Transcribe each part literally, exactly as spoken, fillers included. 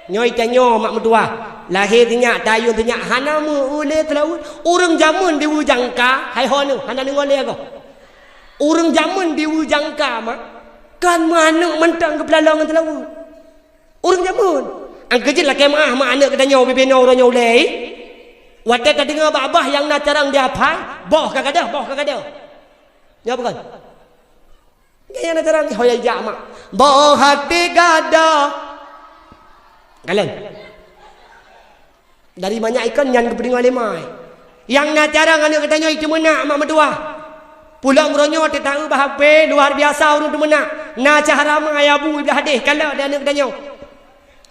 Nyoe tanyoe mak meutuah, lahé sinyak, tayue sinyak, hana meu-eu lé seulaweuet. Ureuëng jameun diweu jangka, hai ho neuh, hana deungoe lé goe. Ureuëng jameun diweu jangka mak, kon meu aneuëk mantong geupeulalo ngon seulaweuet. Ureuëng jameun. Angkeujeuet lakée meuáh mak aneuëk geutanyoe bibinoe uroe nyoe ulée. Watée tadeungoe bak babah nyang na carông di aphai, boh ka gadôh, boh ka gadôh. Nyoe bukon? Gaya na carông ho yai jak mak. Boh até gadôh. Kalon. Dari manyak ikon nyan geupeudeungoe lé mai. Nyang na carông aneuëk geutanyoe itu meunak mak meutuah. Pulang uroe nyoe teuta-eu bah H P luar biasa ureuëng teumeunak. Na cahra ma ya bu iblah hadeh kalon di aneuëk geutanyoe.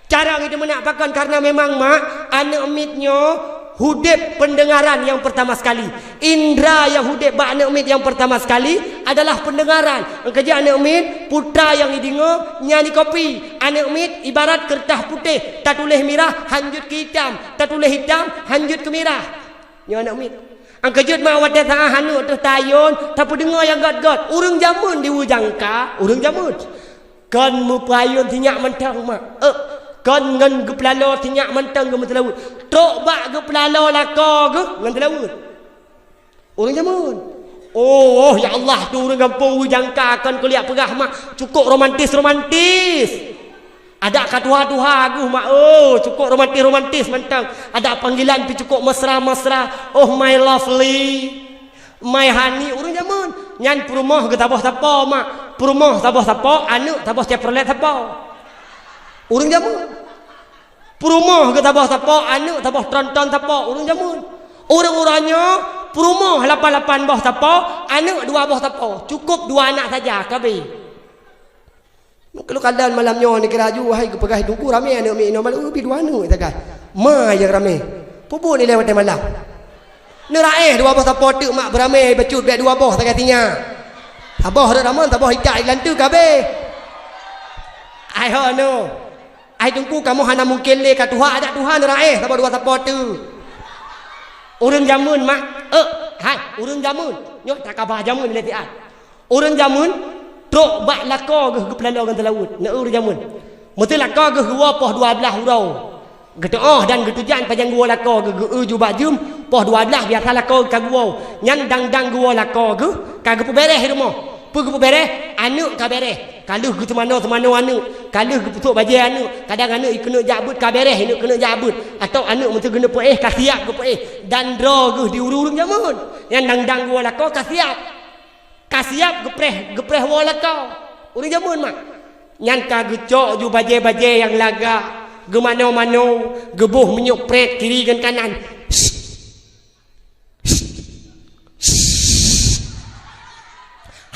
Carông itu meunak pakon karena memang mak aneuëk miet nyoe hudeb pendengaran yang pertama sekali. Indra nyang hudeb bak aneuëk miet nyang pertama sekali adalah pendengaran. Angkeujeuet aneuëk miet putra nyang ideungoe nyan ikopi. Aneuëk miet ibarat keureutah putéh, tatuléh mirah hanjeuet keu itam, tatuléh itam hanjeuet keu mirah. Nyoe aneuëk miet. Angkeujeuet mak watée saah aneuëk teuh tayôn, tapeudeungoe nyang gét-gét. Ureuëng jameun diweu jangka, ureuëng jameun. Kon meupayôn sinyak mantong mak. Eh, kon ngon geupeulalo sinyak mantong geumeuseulaweuet. Trok bak geupeulalo lakoe geuh ngon seulaweuet. Ureuëng jameun. Oh, ya Allah, tu ureuëng gampông weu jangka kon kuliah peugah mak. Cukup romantis-romantis. Adak ka tuha-tuha geuh mak. Oh, cukup romantis-romantis mantong. Adak panggilan pi cukup mesra-mesra. Oh, my lovely. My honey, ureuëng jameun. Nyan peurumoh geuh saboh sapo mak. Peurumoh saboh sapo, aneuëk saboh Chevrolet sapo. Ureuëng jameun. Peurumoh geuh saboh sapo, aneuëk saboh tronton sapo, ureuëng jameun. Ureuëng-ureuëng nyoe peurumoh lapan-lapan boh sapo, aneuëk dua boh sapo. Cukup dua anak saja, ka abéh. Meukeulok kadan malam nyoe neukira ju, hai geupeugah teungku ramé aneuëk miet inoe malam, ubé dua aneuëk sagai. Ma nyang ramé. Peubuet ilée watée malam. Neuraéh dua boh sapo teuk mak beuramé bacut bék dua boh sagai sinyak. Saboh rot ramon, saboh itak ilanteue ka abéh. Ai ho nyoe. Ai teungku kamoe hana mungken lé ka tuha adak tuha neuraéh saboh dua sapo teuk. Ureuëng jameun mak, eh, hai, ureuëng jameun. Nyoe takabah jameun lé siat. Ureuëng jameun trok bak lakoe geuh geupeulalo ngon seulaweuet. Neu ureuëng jameun. Meuseu lakoe geuh geuwoe poh dua blaih uroe. Geuteuôh dan geutujan pajan geuwoe lakoe geuh geu-eu ju bak jeuem poh dua blaih biasa lakoe ka geuwoe. Nyan dang-dang geuwoe lakoe geuh ka geupeubéréh rumoh. Peue geupeubéréh? Aneuëk ka béréh. Ka lheueh geuteumanoe-teumanoe aneuëk. Ka lheueh geupeusok bajée aneuëk. Kadang aneuëk ikeuneuk jak beuet ka béréh, ikeuneuk jak beuet. Atau aneuëk meuseu geuneuk peuéh ka siap geupeuéh. Dan droe geuh di ureuëng-ureuëng jameun. Nyan dang-dang geuwoe lakoe ka siap. Ka siap geupreh, geupreh woe lakoe. Ureuëng jameun mak. Nyan ka geucok ju bajée-bajée nyang lagak, geumanoe-manoe, geuboh minyeuk prét kiri ngon kanan.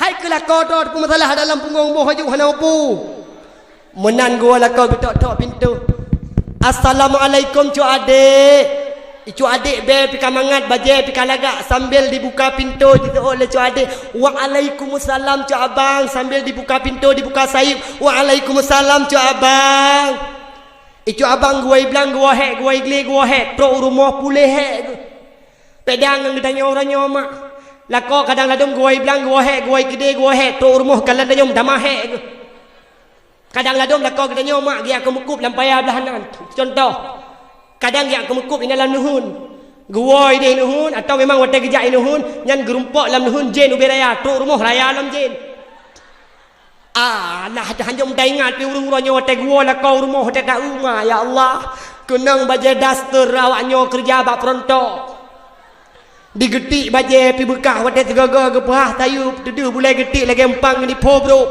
Hai keu lakoe droe teupeu masalah dalam punggong boh aju hana upu. Meunan geuwoe lakoe geutok-tok pintoe. "Assalamualaikum, Cok Adék." Icok adék bée pih ka mangat bajée pih ka lagak sambil dibuka pintoe jiteuôt lé cok adék. "Waalaikumsalam, Cok Abang," sambil dibuka pintoe, dibuka sayeuep. "Waalaikumsalam, Cok Abang." Icok abang geuwoe blang geuwoe hék, geuwoe glé geuwoe hék, trok u rumoh puléh hék geuh. Beda ngon geutanyoe uroe nyoe mak. Lakoe kadang ladôm geuwoe blang geuwoe hék, geuwoe keudè geuwoe hék, trok u rumoh kalon danyôm tamah hék geuh. Kadang ladôm lakoe geutanyoe mak geujak keu meukup lam paya blaih nan. Contoh, kadang geujak keu meukup inan lam nuhun. Geuwoe ideh nuhun atawa memang watée geujak i nuhun, nyan geurumpok lam nuhun jén ubé raya, trok rumoh raya lom jén. Alah, hanjeuet meudaingat pih ureuëng uroe nyoe watée geuwoe lakoe u rumoh watée ta-eu ma, ya Allah. Keunong bajée daster awak nyoe keureuja bak peurontok. Digeutik bajée pih beukah watée sigoe-goe geupeuhah sayeuep, teudeuh bulée geutik lagée empang ngon ipo brok.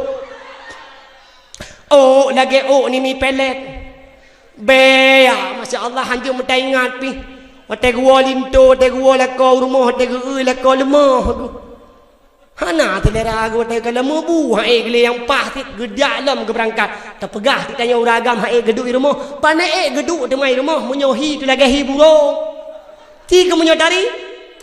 Ôk lagée ôk nini pelet. Bea, masya Allah, hanjeuet meuta ingat pih. Watée geuwoe linto, watée geuwoe lakoe u rumoh, watée geu-eu lakoe leumoh geuh. Hana seulera geuh watée ka leumoh bu, hai glé nyang paih cit geujak lom geubeurangkat. Tapeugah cit tanyoe ureuëng agam hai geuduek i rumoh, pane ék geuduek teuma i rumoh meunyoe hi teu lagée hi burông. Ci keu meunyoe tari?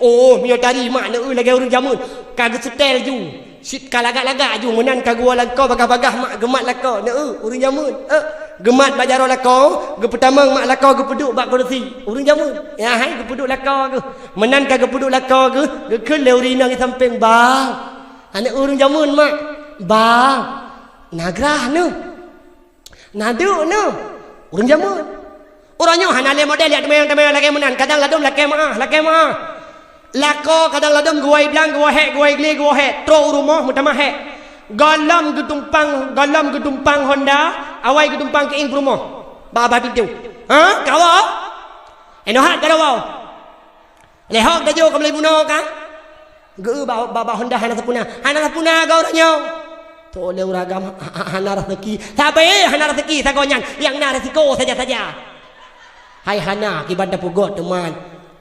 Oh, meunyoe tari mak neu-eu lagée ureuëng jameun. Ka geuseutèl ju. Cit ka lagak-lagak ju meunan ka geuwoe lakoe bagah-bagah mak geumat lakoe. Neu-eu ureuëng jameun. Eh, geumat bak jaroe lakoe, geupeutamong mak lakoe geupeuduek bak kursi. Ureuëng jameun. Ya hai geupeuduek lakoe geuh. Meunan ka geupeuduek lakoe geuh, geukheun lé ureuëng inong di sampéng, "Bang." Aneuk ureuëng jameun mak, "Bang." Nagrah neu. Nadeuk neu. Ureuëng jameun. Uroe nyoe hana lé model jak teumanyong-teumanyong lagée meunan, kadang ladom lakée meuáh, lakée meuáh. Lakoe kadang ladom geuwoe blang, geuwoe hék, geuwoe glé, geuwoe hék, trok u rumoh meutamah hék. Gohlom geutumpang, gohlom geutumpang Honda, awai geutumpang keuieng peurumoh. Bak babah pintoe. Ha? Kawoe? Inoe hat kawoe. Lé hok tajok ka meulai bunoe ka? Geu ba-, ba-, ba Honda hana sapuna. Hana sapuna goe uroe nyoe. Tho lé ureuëng agam ha-, ha-, hana raseuki. Sabe hana raseuki sagoe nyan, nyang na resiko saja-saja. Hai hana kiban tapeugot teuma.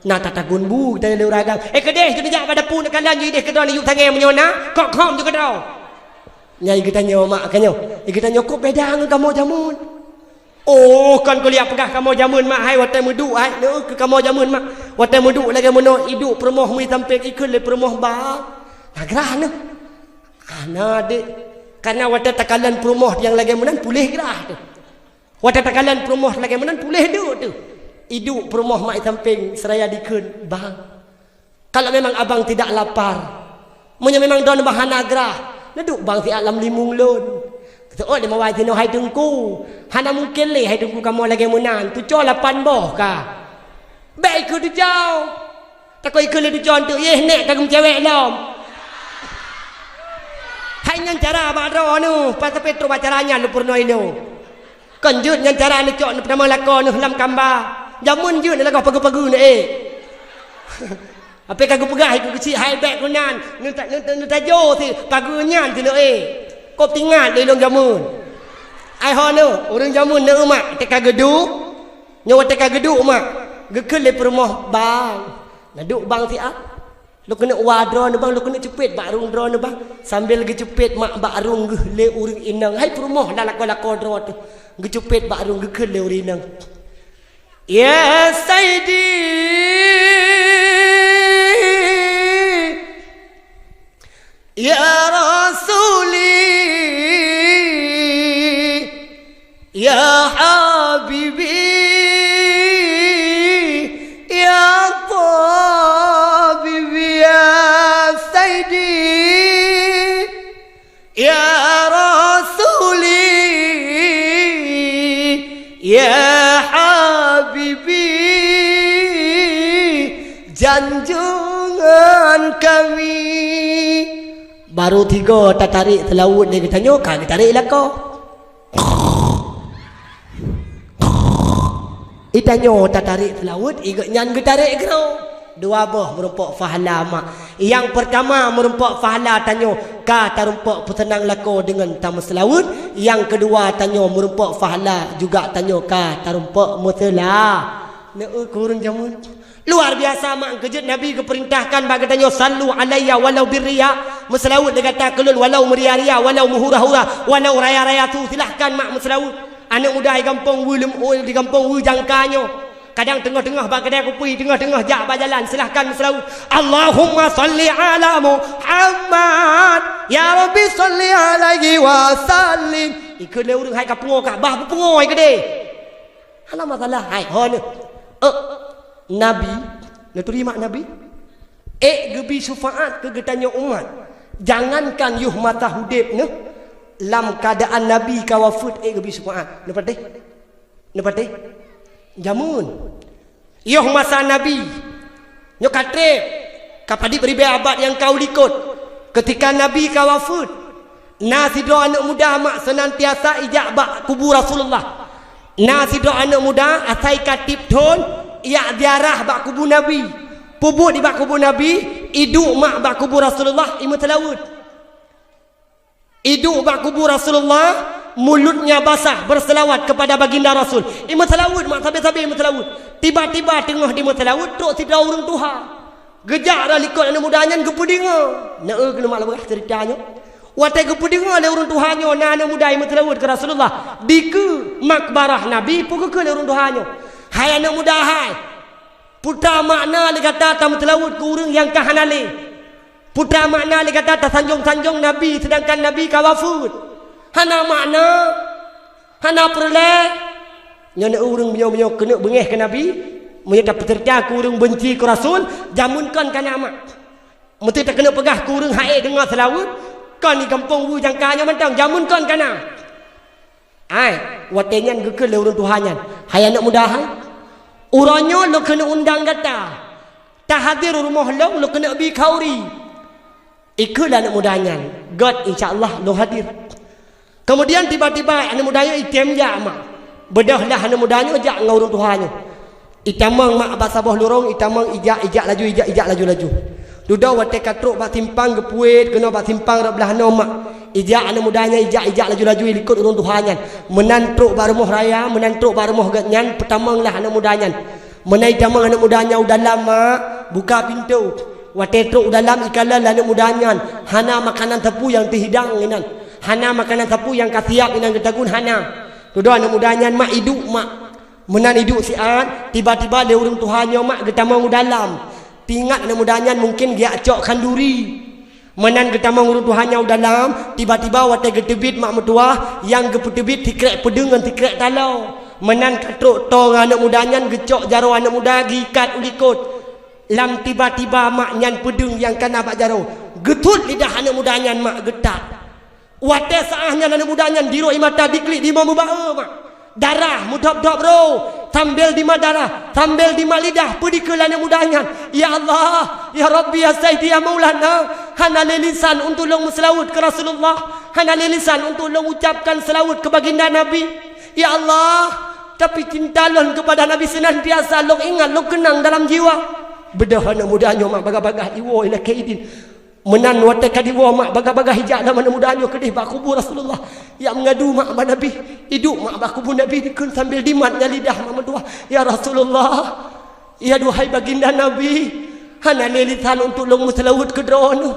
Na tatagun bu kita lé ureuëng agam. Eh keudeh tu jak bak dapu neukalon jih deh keudroe yub sangée meunyoe na, kok khom tu keudroe. Nyai geutanyoe mak ka nyoe. Eh geutanyoe kok beda ngon kamoe jameun. Oh, kon kuliah peugah kamoe jameun mak hai watée meuduek hai. Neu keu kamoe jameun mak. Watée meuduek lagée meunoe iduek peurumoh mui sampéng ikheun lé peurumoh ba. Na grah neu. Hana dek. Karena watée takalon peurumoh nyang lagée meunan puléh grah teuh. Watée takalon peurumoh lagée meunan puléh duek teuh. Iduek peurumoh mak i sampéng seraya dikheun bang. Kalau memang abang tidak lapar, meunyoe memang droeneuh bah hana grah, neuduek bang siat lam limong lôn. Seuôt lé mawai sinoe hai teungku, hana mungken lé hai teungku kamoe lagée meunan, tucoe lapan boh ka. Bék ikheun tucoe. Takot ikheun lé tucoe eunteuk, yeh nek ka geumeucewek lom. Hai nyan cara bak droeneuh, pas sapeue trok bak cara nyan lôn peurunoe ilôn. Kon jeuet nyan cara neucok neupeutama lakoe neuh lam kamba. Jameun jeuet neulagoe pageue-pageue neu ék. Ape ka geupeugah ibu keuchik hai bék keunan, neuta-, neuta-, neutajo si pageue nyan si neu ék. Kop tingat lé lôn jameun. Ai ho neu, ureuëng jameun neu mak teuka geuduek. Nyoe watée ka geuduek mak, geukheun lé peurumoh bang. Naduek bang siat. Lôn keuneuk wa droeneuh bang, lôn keuneuk cupet bak rueng droeneuh bang. Sambil geucupet mak bak rueng geuh lé ureuëng inong. Hai peurumoh lam lakoe-lakoe droe teuh. Geucupet bak rueng geukheun lé ureuëng inong. Ya Saidi, ya Rasuli, ya Habibi, ya Tabibi, ya Saidi, ya Rasuli, ya Habibi, janjungan kami. Baru tiga tatarék seulaweuet lé geutanyoe ka geutarek lakoe. Itanyoe tatarék seulaweuet, igeuh nyan geutarek keudroe. Dua boh meurumpok pahala mak. Nyang peurtama meurumpok pahala tanyoe ka tarumpok peuseunang lakoe deungon tameuseulaweuet. Nyang keudua tanyoe meurumpok pahala juga tanyoe ka tarumpok meuseula. Neu keu ureuëng jameun. Luar biasa mak keujeuet Nabi geupeurintahkan bak geutanyoe, "Sallu alayya walau birriya." Meuseulaweuet lé gata keu lôn walau meuria-ria, walau meuhura-hura, walau raya-raya su, silahkan mak meuseulaweuet. Aneuëk muda di gampông Wue Leum-, di gampông Wue Jangka nyoe, kadang teungoh-teungoh bak keudai kupi, teungoh-teungoh jak bak jalan, silahkan meuseulaweuet, "Allahumma salli ala Muhammad, ya Rabbi salli alaihi wa sallim." Ikheun lé ureuëng hai ka pungoe Ka'bah, beupungoe keudeh. Hana masalah hai ho neu. Eh, Nabi, neuturi mak Nabi? Ék geubi syufaat keu geutanyoe umat. Jangankan yoh masa udeb neuh, lam keuadaan Nabi ka wafeuet ék geubi syufaat. Neupatéh? Neupatéh? Jameun. Yoh masa Nabi, nyoe ka treb, ka padub ribée abad nyang ka u likot. Keutika Nabi ka wafeuet, na sidroe aneuëk muda mak seunantiasa ijak bak kubu Rasulullah. Na sidroe aneuëk muda asai ka tieb thon ijak ziarah bak kubu Nabi. Peubuet di bak kubu Nabi, iduek mak bak kubu Rasulullah, imeuseulaweuet. Iduek bak kubu Rasulullah, mulutnya basah berselawat kepada baginda Rasul. Imeuseulaweuet mak sabe-sabe imeuseulaweuet. Tiba-tiba teungoh dimeuseulaweuet, trok sidroe ureuëng tuha. Geujak rot likot aneuëk muda nyan geupeudeungoe. Na eu keuneuk mak lôn peugah ceurita nyoe. Watée geupeudeungoe lé ureuëng tuha nyoe na aneuëk muda imeuseulaweuet keu Rasulullah dikeue makbarah Nabi, peue geukheun lé ureuëng tuha nyoe, "Hai aneuëk muda hai, peue makna lé gata tameuseulaweuet keu ureuëng nyang ka hana lé? Peue makna lé gata tasanjong-sanjong Nabi seudangkan Nabi ka wafeuet? Hana makna." Hana peureulée. Nyoe ureuëng meunyoe-meunyoe keuneuk beungéh keu Nabi, meunyoe tapeuceurita keu ureuëng beunci keu Rasul, jameun kon ka na mak. Meunteuk takeuneuk peugah keu ureuëng hai deungoe seulaweuet, kon di gampông Wue Jangka nyoe mantong, jameun kon ka na. Hai, watée nyan geukheun lé ureuëng tuha nyan, "Hai aneuëk muda hai, uroe nyoe lôn keuneuk undang gata. Tahadir u rumoh lôn, lôn keuneuk bi khauri." Ikheun lé aneuëk muda nyan, "Gét, insya Allah lôn hadir." Keumudian tiba-tiba aneuëk muda nyoe item jak mak. Beudôh lah aneuëk muda nyoe jak ngon ureuëng tuha nyoe. Itamong mak bak saboh lorong, itamong ijak, ijak laju, ijak, ijak laju-laju. Dudoe watée ka trok bak simpang geupuet keunoe bak simpang rot blaih noe mak. Ijak aneuëk muda nyan, ijak, ijak laju-laju ilikot ureuëng tuha nyan. Meunan trok bak rumoh raya, meunan trok bak rumoh gét nyan, peutamong lah aneuëk muda nyan. Meunan itamong aneuëk muda nyan u dalam mak, buka pintoe. Watée trok u dalam ikalon lé aneuëk muda nyan, hana makanan sapeue nyang teuhidang inan. Hana makanan sapeue nyang ka siab inan geutagun hana. Dudoe aneuëk muda nyan mak iduek mak. Meunan iduek siat, tiba-tiba lé ureuëng tuha nyoe mak geutamong u dalam. Teuingat aneuëk muda nyan mungken geujak cok khanduri. Meunan geutamong ureuëng tuha nyan u dalam, tiba-tiba watée geuteubiet mak meutuwah, nyang geupeuteubiet sikrek peudeueng ngon sikrek taloe. Meunan ka trok toe ngon aneuëk muda nyan geucok jaroe aneuëk muda geuikat u likot. Lam tiba-tiba mak nyan peudeueng nyang kana bak jaroe geuthot lidah aneuëk muda nyan mak geutak. Watée saát nyan aneuëk muda nyan diroi mata diklik dima meuba-e mak. Darah meudhop-dhop roe, sambil dima darah, sambil dima lidah peudikeue lé aneuëk muda nyan. Ya Allah, ya Rabbi, ya Saidi, ya Maulana, hana lé lisan untuk lôn meuseulaweuet keu Rasulullah, hana lé lisan untuk lôn ucapkan seulaweuet keu baginda Nabi. Ya Allah, tapi cinta lôn kepada Nabi senantiasa lôn ingat, lôn keunang dalam jiwa. Beudôh aneuëk muda nyoe mak bagah-bagah iwoe ilakée idin. Meunan watée ka diwoe mak bagah-bagah ijak lom aneuëk muda nyoe keudeh bak kubu Rasulullah. Ijak meungadu mak bak Nabi, iduek mak bak kubu Nabi dikeue sambil dimat nyan lidah mak meutuwah. Ya Rasulullah, ya duhai baginda Nabi, hana lé lisan untuk lôn meuseulaweuet keu droeneueh.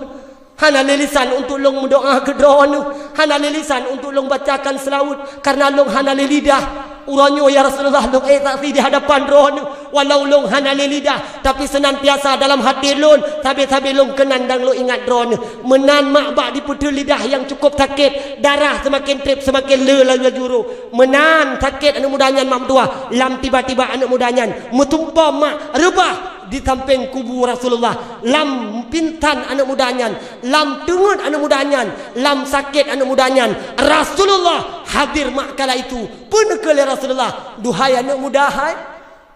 Hana lé lisan untuk lôn meudoá keu droeneueh. Hana lé lisan untuk lôn bacakan seulaweuet, kareuna lôn hana lé lidah. Uroe nyoe ya Rasulullah lôn ék saksi di hadapan droeneueh. Walau lôn hana lé lidah, tapi senantiasa dalam hati lôn, sabe-sabe lôn keunang dan lôn ingat droeneueh. Meunan mak bak dipeuteue lidah nyang cukup sakét, darah seumaken treb seumaken le laju-laju roe. Meunan sakét aneuëk muda nyan mak meutuwah, lam tiba-tiba aneuëk muda nyan meutumpom mak reubah di sampéng kubu Rasulullah. Lam pingsan aneuëk muda nyan, lam teungeut aneuëk muda nyan, lam sakét aneuëk muda nyan, Rasulullah hadir mak kala itu. Peue neukheun lé Rasulullah, "Duhai aneuëk muda hai."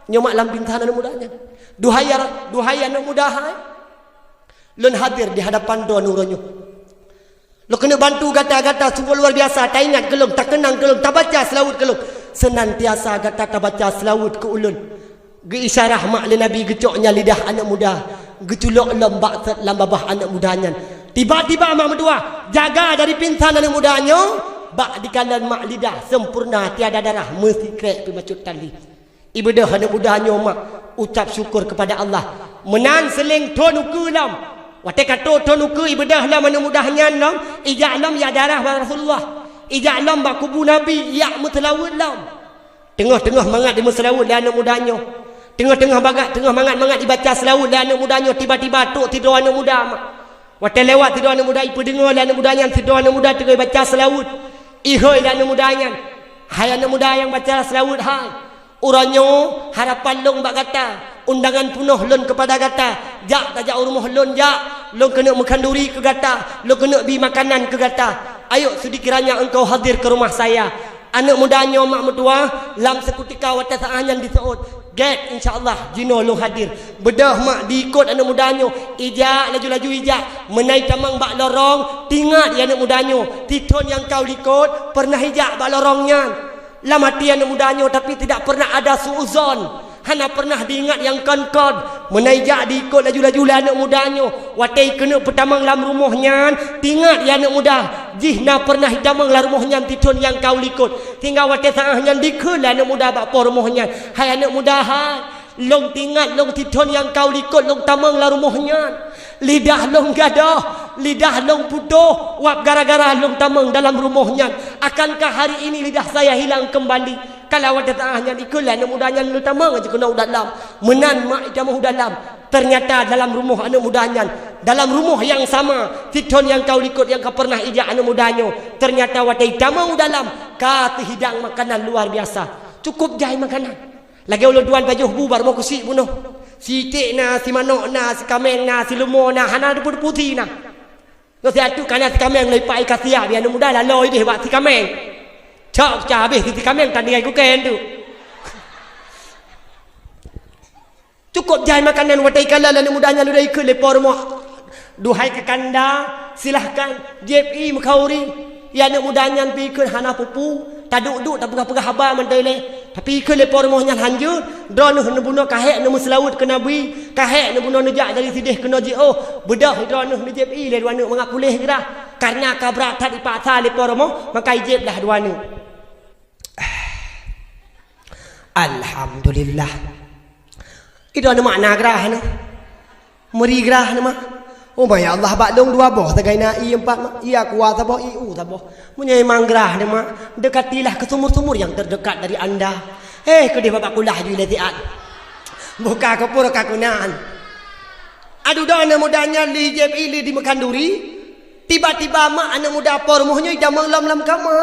Nyoe mak lam pingsan aneuëk muda nyan. "Duhai ya, duhai aneuëk muda hai, lôn hadir di hadapan droeneueh uroe nyoe. Lôn keuneuk bantu gata, gata sungguh luar biasa, taingat keu lôn, takeunang keu lôn, tabaca seulaweuet keu lôn. Senantiasa gata tabaca seulaweuet keu ulôn." Geuisyarah mak lé Nabi geucok nyan lidah aneuëk muda, geuculok lom bak sot lam babah aneuëk muda nyan. Tiba-tiba mak meutuwah jaga dari pingsan aneuëk muda nyoe, bak dikalon mak lidah sempurna tiada darah meusikrek peumacut tali. Ibeudôh aneuëk muda nyoe mak ucap syukur kepada Allah. Meunan seuleng thon ukeue lom. Watée ka trok thon ukeue ibeudôh lom aneuëk muda nyan lom, ijak lom jak ziarah bak Rasulullah. Ijak lom bak kubu Nabi jak meuseulaweuet lom. Teungoh-teungoh mangat jimeuseulaweuet lé aneuëk muda nyoe. Teungoh-teungoh bagak, teungoh mangat-mangat jibaca seulaweuet lé aneuëk muda nyoe, tiba-tiba trok sidroe aneuëk muda mak. Watée lewat sidroe aneuëk muda, ipeudeungoe lé aneuëk muda nyan sidroe aneuëk muda teungoh jibaca seulaweuet. Ihôi lé aneuëk muda nyan, "Hai aneuëk muda nyang baca seulaweuet hai, uroe nyoe harapan lôn bak gata, undangan peunoh lôn keupada gata. Jak tajak u rumoh lôn jak, lôn keuneuk meukhanduri keu gata, lôn keuneuk bi makanan keu gata. Ayo seudikiranya engkau hadir ke rumah saya." Aneuëk muda nyoe mak meutuwah, lam seukutika watée saát nyan diseuôt, "Gét, insya Allah jinoe lôn hadir." Beudôh mak diikot aneuëk muda nyoe, ijak laju-laju ijak. Meunan itamong bak lorong, teuingat lé aneuëk muda nyoe, sithon nyang ka u likot peureunah ijak bak lorong nyan. Lam até aneuëk muda nyoe tapi tidak pernah ada suuzon. Hana peureunah diingat nyang kon-kon. Meunan ijak diikot laju-laju lé aneuëk muda nyoe. Watée ikeuneuk peutamong lam rumoh nyan, teuingat lé aneuëk muda, jih na peureunah itamong lam rumoh nyan sithon nyang ka u likot. Sehingga watée saát nyan dikheun lé aneuëk muda bak po rumoh nyan, "Hai aneuëk muda hai, lôn teuingat lôn sithon nyang ka u likot lôn tamong lam rumoh nyan. Lidah lôn gadôh, lidah lôn putôh, wab gara-gara lôn tamong dalam rumoh nyan. Akankah hari ini lidah saya hilang kembali?" Kalau watée saát nyan ikheun lé aneuëk muda nyan lôn tamong aja keunoe u dalam. Meunan mak itamong u dalam. Ternyata dalam rumoh aneuëk muda nyan, dalam rumoh nyang sama, sithon nyang ka u likot nyang ka peureunah ijak aneuëk muda nyoe, ternyata watée itamong u dalam, ka teuhidang makanan luar biasa. Cukup jai makanan. Lagée ulôn tuan pajoh bu bak rumoh kusi bunoe. Siték na, simanok na, sikaméng na, sileumo na, hana deupeu-deupeu si na. Nyoe siat teuk ka na sikaméng lé ipak i kasiak, bi aneuëk muda laloe ideh bak sikaméng. Cok cah habéh titi kaméng tan tinggai kukén tu. Cukôp jai makanan watée ikalon aneuk muda nyan udah ikheun lé po rumoh. Duhai kakanda, silahkan, jieb ié meukauri. Ya aneuk muda nyan pih ikheun hana pupu, taduek-duek tapeugah-peugah haba mantong ilée. Tapi ikheun lé po rumoh nyan hanjeuet, droeneuh neubunoe kahek neumeuseulaweuet keu Nabi, kahek neubunoe neujak dari sideh keunoe jiôh, beudôh droeneuh neujieb ié lé dua aneuk mangat puléh grah. Kareuna ka brat that ipaksa lé po rumoh, maka ijieb lah dua aneuk. Alhamdulillah. Itu anu makna grah ni. Meuri grah ni mah. Oh, ya Allah, bak dong dua boh sagai na ié empat mah. Ié kuah saboh, ié u saboh. Meunyoe memang grah ni mah, dekatilah ke sumur-sumur yang terdekat dari anda. Eh, keudeh babah kulah ju ilée siat. Buka kepur kakunan. Aduh, dong aneuk muda nyan lé jieb ié lé di meukhanduri. Tiba-tiba mak aneuk muda po rumoh nyoe itamong lom lam kama.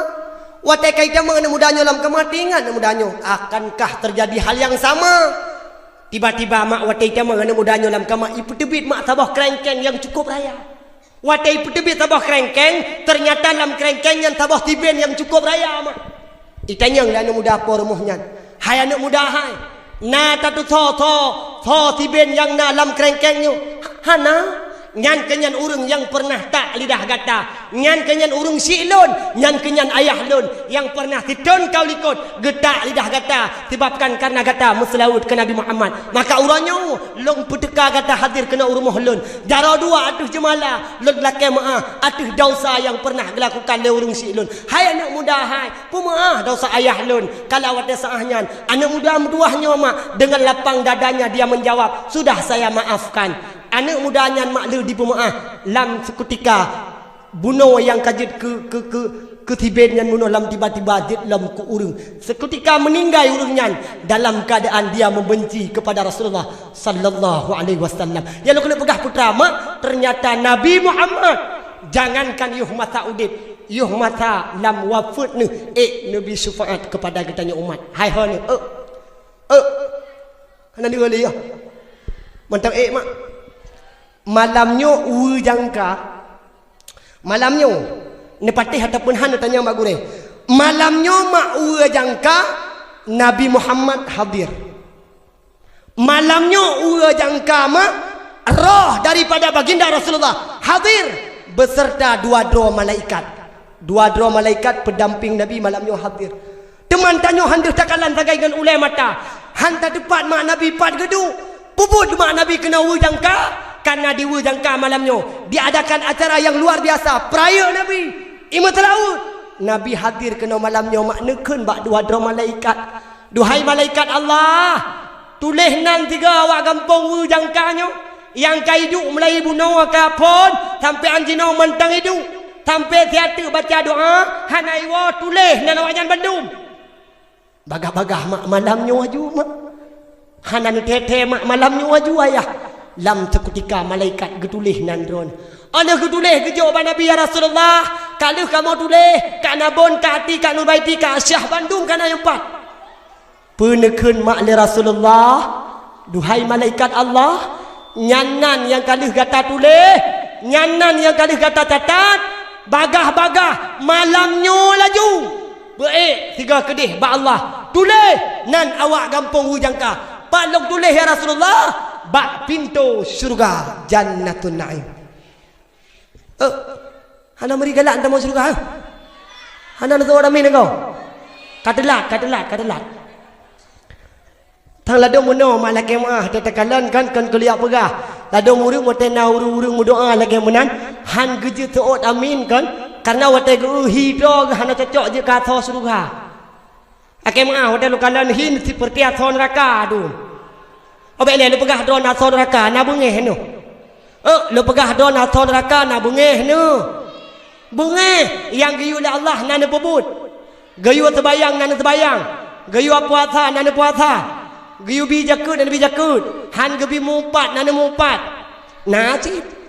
Watée ka itamong aneuk muda nyoe lam kama, teuingat aneuk muda nyoe, akankah terjadi hal yang sama? Tiba-tiba mak watée itamong aneuk muda nyoe lam kama, ipeuteubiet mak saboh krengkeng nyang cukup raya. Watée ipeuteubiet saboh krengkeng, ternyata lam krengkeng nyan saboh siben nyang cukup raya mak. Itanyong lé aneuk muda po rumoh nyan, "Hai aneuk muda hai, na tatusoe soe, soe siben nyang na lam krengkeng nyoe?" "Hana." "Nyan keuh nyan ureuëng nyang peureunah tak lidah gata. Nyan keuh nyan ureuëng syik lôn, nyan keuh nyan ayah lôn nyang peureunah sithon ka u likot geutak lidah gata, sebabkan kareuna gata meuseulaweuet keu Nabi Muhammad. Maka uroe nyoe lôn peuteuka gata hadir keunoe u rumoh lôn. Jaroe dua ateueh jeumala lôn lakée meuáh ateueh desya nyang peureunah geulakukan lé ureuëng syik lôn. Hai aneuk muda hai, peumeuáh desya ayah lôn." Kalau watée saát nyan, aneuk muda meutuwah nyoe mak deungon lapang dadanya dia menjawab, "Sudah saya maafkan." Aneuk muda nyan mak lheueh dipeumeuáh, lam seukutika bunoe nyang ka jeuet keu, keu, keu, keu siben nyan bunoe lam tiba-tiba jeuet lom keu ureuëng. Seukutika meuninggai ureuëng nyan dalam keuadaan dia membenci kepada Rasulullah sallallahu alaihi wasallam. Nyang lôn keuneuk peugah putra mak, ternyata Nabi Muhammad jangankan yoh masa udeb, yoh masa lam wafeuet neuh ék neubi syeufaat kepada geutanyoe umat. Hai ho neuh, ék, ék. Hana deungoe lé yah. Mantong ék mak. Malam nyoe uwe jangka. Malam nyoe, neupatéh ataupun hana tanyong bak gurée. Malam nyoe mak uwe jangka Nabi Muhammad hadir. Malam nyoe uwe jangka mak roh daripada baginda Rasulullah hadir beserta dua droe malaikat. Dua droe malaikat peudampéng Nabi malam nyoe hadir. Teuma tanyoe han deuh takalon sagai ngon ulée mata. Han tateupat mak Nabi pat geuduek. Peubuet mak Nabi keunoe uwe jangka, kareuna di uwe jangka malam nyoe diadakan acara nyang luar biasa, peurayeuk Nabi. Imeuteulaweuet. Nabi hadir keunoe malam nyoe mak neukheun bak dua droe malaikat. Duhai malaikat Allah, tuléh nan tiga awak gampông uwe jangka nyoe, nyang ka iduek mulai bunoe ka phon sampoe án jinoe mantong iduek, sampoe siat teuk baca doa, hana iwoe tuléh nan awaknyan bandum. Bagah-bagah mak malam nyoe aju mak. Hana neuthée-thée mak malam nyoe aju ayah. Lam seukutika malaikat geutuléh nan droe. Óh lheueh geutuléh geujok bak Nabi, "Ya Rasulullah, ka lheueh kamoe tuléh, ka na bon, ka até, ka nurbaiti, ka asyah bandum ka na nyang pat." Peuneukheun mak lé Rasulullah, "Duhai malaikat Allah, nyan nan nyang ka lheueh gata tuléh, nyan nan nyang ka lheueh gata catat, bagah-bagah malam nyoe laju beuék sigoe keudeh bak Allah, tuléh nan awak gampông uwe jangka. Pat lôn tuléh ya Rasulullah? Bak pintoe syeuruga Jannatun Naim." Eh, hana meuri galak tamong syeuruga, eh? Hana neuseuôt amin ko? Ka teulat, ka teulat, ka teulat. Tang ladôm meunoe mak lakée meuáh, teuh takalon kan, kon keuliak peugah. Ladôm ureuëng watée na ureuëng-ureuëng meudoá lagée meunan, han geujeuet seuôt amin kon, kareuna watée geu-eu hi droe geuh hana cocok jeuet keu asoe syeuruga. Lakée meuáh, watée lôn kalon hi sipeurti asoe neuraka dum. Óh bék lé lôn peugah droe na asoe neuraka, na beungéh neuh. Eh, lôn peugah droe na asoe neuraka, na beungéh neuh. Beungéh nyang geuyue lé Allah na neupeubuet. Geuyue seubayang na neuseubayang. Geuyue puasa na neupuasa. Geuyue bi jakeuet na neubi jakeuet. Han geubi mupat na neumupat. Na cit.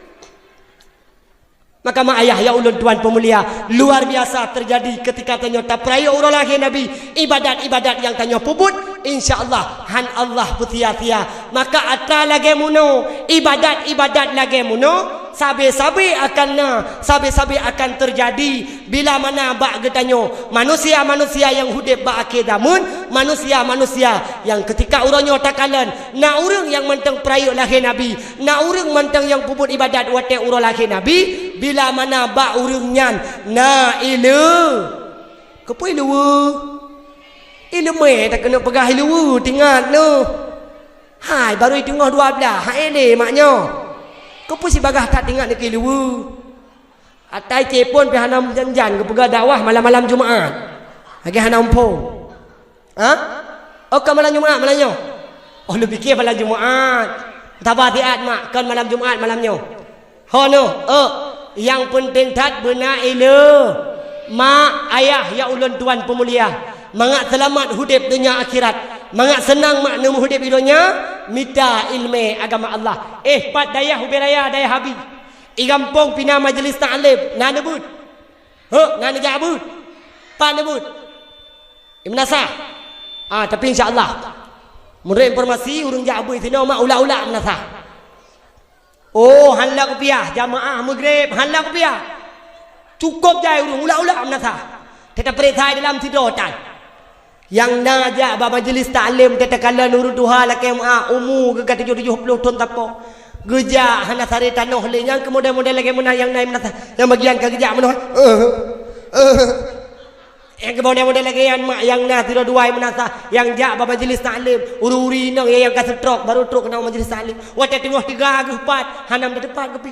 Maka mak ayah nyang ulôn tuan peumulia, luar biasa teujadi keutika tanyoe tapeurayeuk uroe lahé Nabi, ibadat-ibadat nyang tanyoe peubuet, insya Allah han Allah peusia-sia. Maka atra lagée meunoe, ibadat-ibadat lagée meunoe, Sabe-sabe akan na, sabe-sabe akan teujadi bila mana bak geutanyoe manusia-manusia nyang udeb bak akhé zaman, manusia-manusia nyang keutika uroe nyoe takalon, na ureuëng nyang mantong peurayeuk lahé Nabi, na ureuëng mantong nyang peubuet iébadat watée uroe lahé Nabi, bila mana bak ureuëng nyan na ileue. Keupeue ileue? Ileumé takeuneuk peugah ileue, tingat neuh. Hai, barô teungoh dua blaih, hai lé mak nyoe. Keupeue sibagaih that ingat niki luwu? Atai cepon pih hana jan-jan geupeugah dakwah malam-malam Jumaat. Lagée hana muphom. Ha? Oh, ka malam Jumaat malam nyoe? Oh, lôn piké malam Jumaat. Taba siat mak, kon malam Jumaat malam nyoe. Ho noh, eh, nyang peunteng that beuna ileue. Mak, ayah, ya ulôn tuan peumulia, mangat seulamat udeb donya akhirat, mangat seunang mak neumeuudeb i donya, mita ileumé agama Allah. Eh, pat dayah ubé raya, dayah Abi. I gampông pih na majeulis taklim, na neubeuet. Heuek, na neujak beuet. Pat neubeuet. I meunasah. Ah, tapi insya Allah, meunurot informasi ureuëng jak beuet sinoe mak ulak-ulak meunasah. Oh, hán lom piah, jamaah Maghrib, hán lom piah. Cukôp jai ureuëng ulak-ulak meunasah. Teuta peuriksa dalam sidroe tan. Nyang na jak bak majeulis taklim, teuta kalon ureuëng tuha lakée meuah, umu geuh ka tujoh tujoh ploh thon sapo. Geujak hana saré tanoh lé, nyang keu model-model lagée meunan nyang na meunasah. Nyang bagian ka geujak meunoe. Nyang keu model-model lagée nyan mak nyang na sidroe dua meunasah, nyang jak bak majeulis taklim, ureuëng-ureuëng inong nyang ka seutrok, barô trok keunoe majeulis taklim. Watée teungoh teuga geuh pat, hana meuteupat geupi.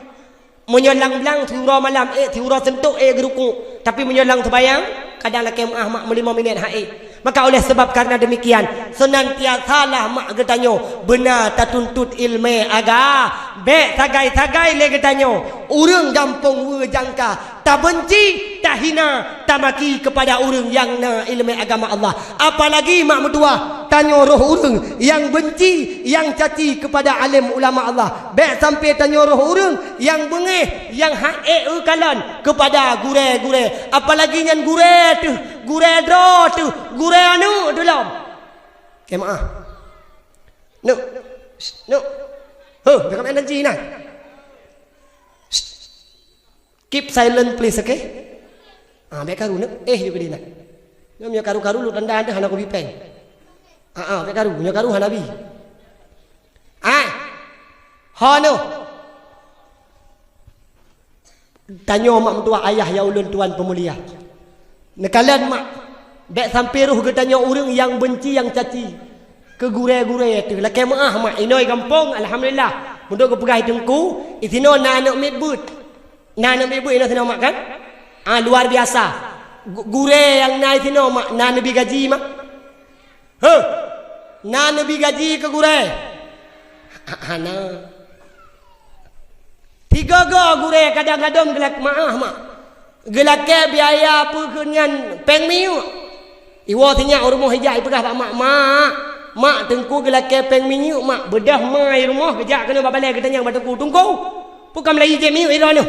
Meunyoe lam blang siuroe malam ék, siuroe seuntok ék geurukuk, tapi meunyoe lam seubayang, kadang lakée meuah mak meulimong minét han ék. Maka oleh sebab karena demikian, seunantiasalah mak geutanyoe beuna tatuntut ileumé aga. Bék sagai-sagai lé geutanyoe ureuëng gampông weue jangka tabeunci, tahina, tamaki keupada ureuëng nyang na ileumé agama Allah. Apalagi mak meutuwah, tanyoe roh ureuëng nyang beunci, nyang caci keupada além ulama Allah. Bék sampoe tanyoe roh ureuëng nyang beungéh, nyang han ék eu kalon keupada gurée-gurée. Apalagi nyan gurée teuh, gurée droe teuh, gurée aneuëk teuh lom. Keu meuah. Neuk. Neuk. Huh, bèk ka main janji nah. Keep silent please, oke? Ah, bèk karu neuk. Eh, juga dia nah. Nyoe meunyoe karu-karu lôn tanda deuh hana kubi péng. Ah, ah, bèk karu, meunyoe karu hana bi. Ah. Ho noh. Tanyoe mak meutuwah ayah ya ulôn tuan peumulia. Neukalon mak, bèk sampoe roh geutanyoe ureuëng nyang beunci nyang caci keu gurée-gurée teuh. Lakée meuah mak, inoe gampông alhamdulillah. Meudok geupeugah teungku, i sinoe na aneuëk miet beuet. Na aneuëk miet beuet inoe sinoe mak kan? Ah, luar biasa. Gu-, gurée nyang na i sinoe mak, na neubi gaji mak. Heuh! Na neubi gaji keu gurée? Hana. Tiga-ga gurée kadang-kadang geulak-, maah mak. Geulakée biaya peue keu nyan péng minyeuk. Iwoe sinyak u rumoh ijak ipeugah bak mak, "Mak, mak, teungku geulakée péng minyeuk mak, beudôh ma i rumoh geujak keunoe bak balée geutanyong bak teungku, teungku, peue ka meulayeue jép minyeuk i droeneuh?"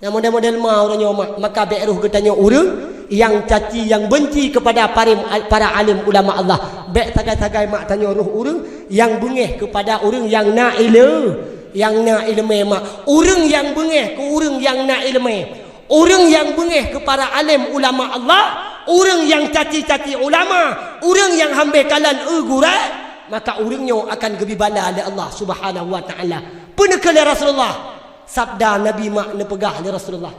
Nyang model-model ma uroe nyoe mak, maka bèk roh geutanyoe ureuëng nyang caci, nyang beunci keupada parim-, para alim ulama Allah. Bèk sagai-sagai mak tanyoe roh ureuëng nyang beungéh keupada ureuëng nyang na ileue-, nyang na ileumé mak. Ureuëng nyang beungéh keu ureuëng nyang na ileumé. Ureuëng nyang beungéh keu para alim ulama Allah, ureuëng nyang caci-caci ulama, ureuëng nyang hambé kalon eu gurée, maka ureuëng nyoe akan geubi bala lé Allah Subhanahu wa Taala. Peue neukheun lé Rasulullah? Sabda Nabi mak neupeugah lé Rasulullah.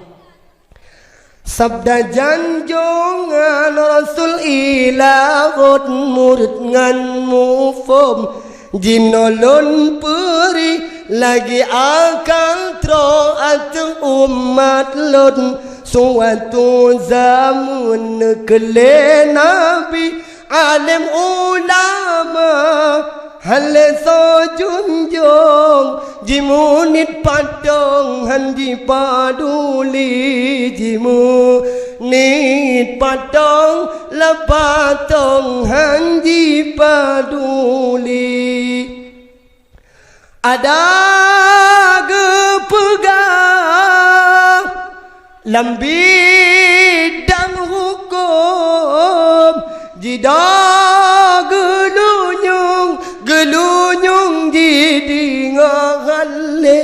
Sabda janjongan Rasul ilawot murit ngon muphom, jinoe lôn peuri lagi akan troh ateueh umat lôn. Suatu zaman neukheun lé Nabi, alim ulama, hana lé soe junjong, jimunit patong han jipaduli, jimunit patong lam patong han jipaduli. Ada geupeugah lam bidang huköm, jida geulunyueng, geulunyueng jideungoe han lé.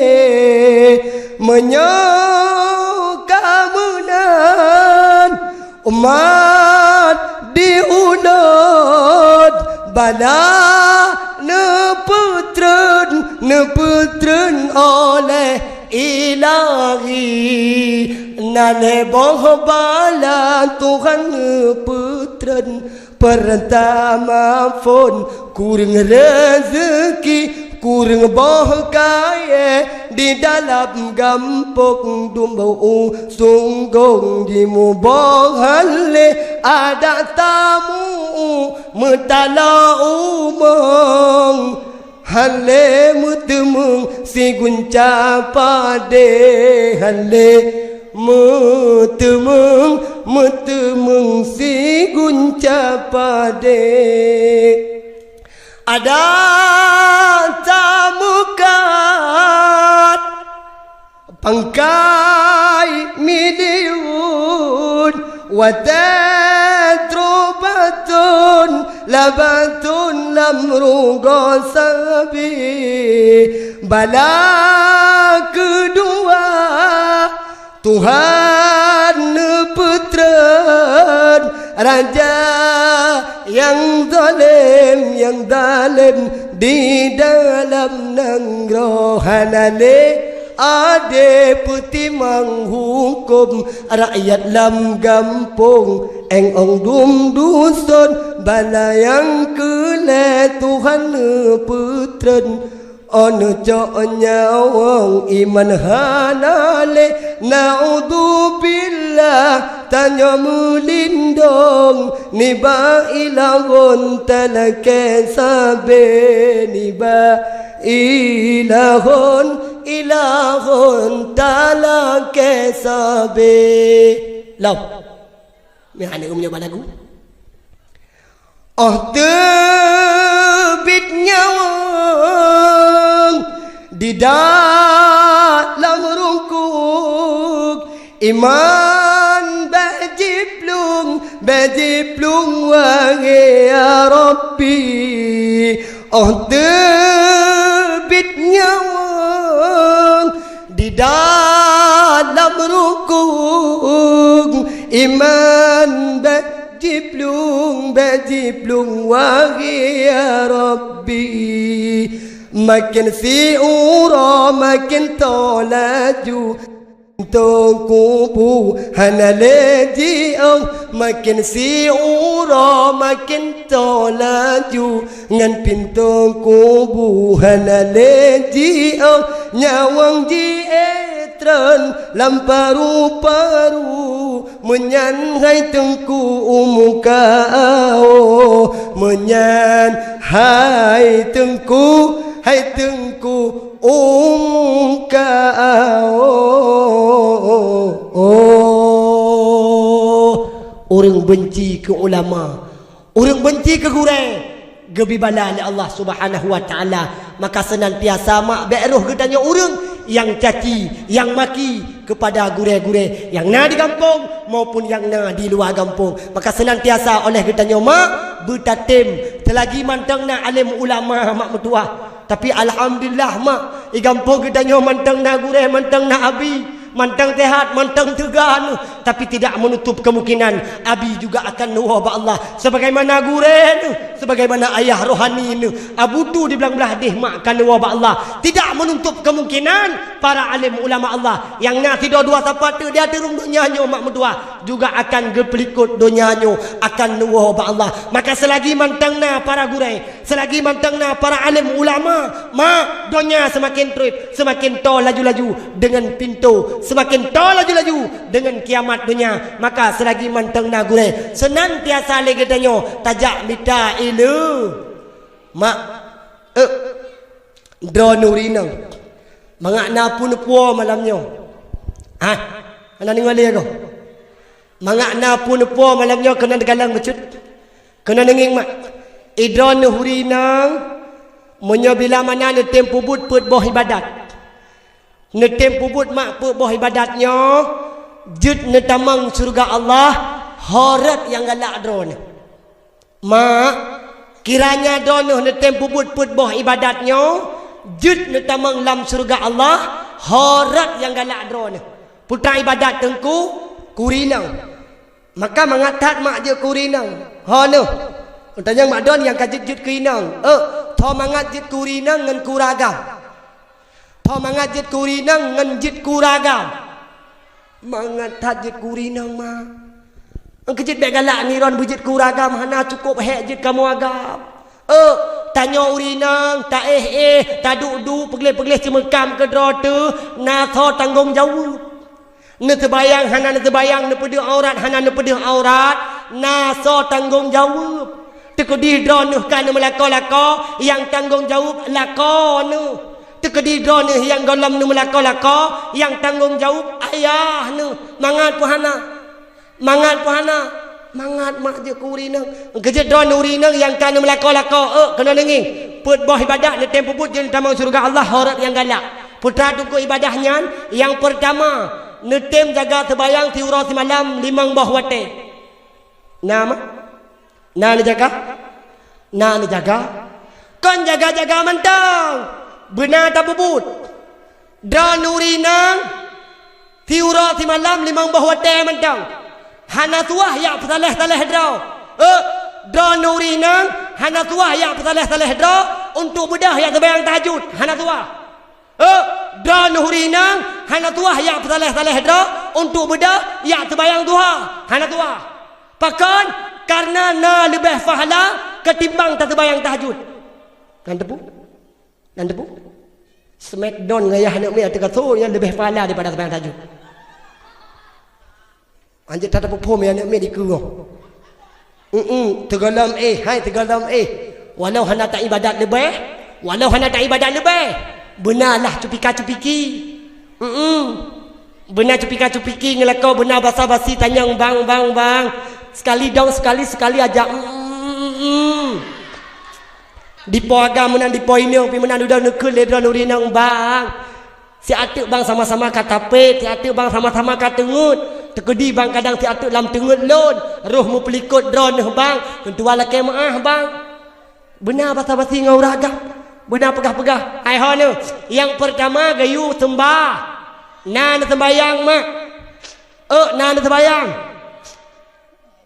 Meunyoe ka meunan umat di ulôn, bala neupeutreun, neupeutreun oleh Ilahi. Na lhée boh bala Tuhan neupeutreun. Peurtama phon, kureueng reuzeuki, kureueng boh kayée di dalam gampông, dum u sunggong jimuboh hale adat tamu, meutala umong. Hale meuteumeung sigunca padé, hale meuteumeung, meuteumeung sigunca padé. Adat tameukat pangkai miliun, watée troh baton labaton lam rugoe sabe. Bala keudua, Tuhan neupeutreun raja nyang zalem, nyang zalem di dalam nanggroe. Hana lé adé peutimang huköm rakyat lam gampông, éng ong dum duson. Bala nyang keu lhée Tuhan neupeutreun, oh neucok nyawöng iman hana lé. Naudzubillah, tanyoe meulindong nibak ilahon talakée sabe, nibak ilahon, ilahon talakée sabe. Lom. Meuhana meunyoe bak lagu. Oh teubiet nyawöng di dalam rungkuk, iman bék jiplueng, bék jiplueng, wahé ya Rabbi. Oh teubiet nyawöng di dalam rungkuk, iman bék jiplueng, bék jiplueng, wahé ya Rabbi. Makén siuroe makén toe laju, pintoe kubu hana lé jiôh, makén siuroe makén toe laju, ngon pintoe kubu hana lé jiôh, nyawöng jiék treun lam paru-paru. Meunyan hai Teungku u muka Allah, meunyan hai Teungku, hai Teungku u muka Allah. Ureuëng beunci keu ulama, ureuëng beunci keu gurée, geubri bala lé Allah Subhanahu wa Taala. Maka seunantiasa mak bék roh geutanyoe ureuëng nyang caci, nyang maki kepada gurée-gurée nyang na di gampông maupun nyang na di luwa gampông. Maka seunantiasa oleh geutanyoe mak beutatem, seulagi mantong na além ulama mak meutuwah. Tapi alhamdulillah mak, di gampông geutanyoe mantong na gurée, mantong na abi. Mantong sehat, mantong teuga neuh, tapi tidak menutup kemungkinan abi juga akan neuwoe bak Allah. Sebagaimana gurée neuh, sebagaimana ayah rohani neuh, Abu Tu di blang blah deh mak ka neuwoe bak Allah. Tidak menutup kemungkinan para alim ulama Allah nyang na sidroe dua sapat teuk di ateueh rhueng donya nyoe mak meutuwah juga akan geupeulikot donya nyoe akan neuwoe bak Allah. Maka selagi mantong na para gurée, selagi mantong na para alim ulama, mak, donya seumaken treb, seumaken toe laju-laju deungon pintoe, seumaken toe laju-laju deungon kiamat donya. Maka selagi mantong na gurée, seunantiasa lé geutanyoe tajak mita ileue. Mak, eh, droeneuh rinang, mangat na peue neupuwoe malam nyoe. Hah? Hana deungoe lé goe? Mangat na peue neupuwoe malam nyoe keunan teugalang bacut. Keunan neungieng mak, droeneuh rinang, meunyoe bila mana neutem peubuet peuet boh ibadat. Neutem peubuet mak peuet boh ibadat nyoe, jeuet neutamong syeuruga Allah, ho rot nyang galak droeneuh. Mak, kiranya droeneuh neutem peubuet peuet boh ibadat nyoe, jeuet neutamong lam syeuruga Allah, Ho rot nyang galak droeneuh. Putra ibadat teungku, keu ureueng inong. Maka mangat that mak jeuet keu ureueng inong. Ho neuh. Tanyong mak droeneuh nyang ka jeuet-jeuet keu inong. Eh, tho mangat jeuet keu ureueng inong ngon keu ureueng agam. Tho mangat jeuet keu ureueng inong ngon jeuet keu ureueng agam. Mangat that jeuet keu ureueng inong, mak. Engkeu jeuet bèk galak ngiron beujeuet keu ureueng agam, hana cukôp hék jeuet kamoe agam. Eh, tanyoe ureueng inong, taéh-éh, taduek-duek, peugleh-peugleh ceumeukam keudroe teuh, na soe tanggông jaweueb. Neuseubayang hana neuseubayang, neupeudeuh aurat hana neupeudeuh aurat, na soe tanggông jaweueb. Teukeudi droeneuh ka neumeulakoe lakoe, nyang tanggông jaweueb lakoe neuh. Teukeudi droeneuh nyang gohlom neumeulakoe lakoe, nyang tanggông jaweueb ayah neuh. Mangat peue hana? Mangat peue hana? Mangat mak jeuet keu ureueng inong. Geujeuet droeneuh ureueng inong nyang ka neumeulakoe lakoe, eh, keunoe neungieng. Peuet boh ibadat neutem peubuet jeuet neutamong syeuruga Allah, ho rot nyang galak. Putra teungku ibadat nyan, nyang peurtama, neutem jaga seubayang siuroe simalam limong boh watèe. Na, mak? Na neujaga? Na neujaga? Kon jaga-jaga mantong. Beuna tapeubuet. Droeneuh ureueng inong, siuroe simalam limong boh watèe mantong. Hana tuwah jak peusaléh-saléh droe. Eh, droeneuh ureueng inong, hana tuwah jak peusaléh-saléh droe untuk beudôh jak seubayang tahajud. Hana tuwah. Eh, droeneuh ureueng inong hana tuwah jak peusaléh-saléh droe untuk beudôh jak seubayang duha. Hana tuwah. Pakon? Kareuna na leubeh pahala ketimbang taseubayang tahajud. Kan teupeu? Kan teupeu? Smackdown ngon ayah aneuk miet ateueh kasô nyan leubeh pahala daripada seubayang tahajud. Anjeuet that tapeuphom ya aneuk miet dikeue. Mm-mm, teugohlom éh, hai teugohlom éh. Walau hana taibadat leubeh, walau hana taibadat leubeh, beuna lah cupika-cupiki. Mm-mm. Beuna cupika-cupiki ngeulakoe, beuna basa-basi tanyong bang, bang, bang. Sekali dong, sekali, sekali aja. Mm-mm. Dipo agam meunan dipo inong, pi meunan dudoe neukeue lé droeneuh ureueng inong bang. Siat teuk bang sama-sama ka tapét, siat teuk bang sama-sama ka teungeut. Teukeudi bang kadang siat teuk lam teungeut lôn, roh meupeulikot droeneuh bang, meutuah lakèe meu'ah bang. Beuna basa-basi ngon ureueng agam, beuna peugah-peugah. Hai ho neuh, nyang peurtama geuyue seumbah. Na neuseumayang mak. Eh, na neuseumayang.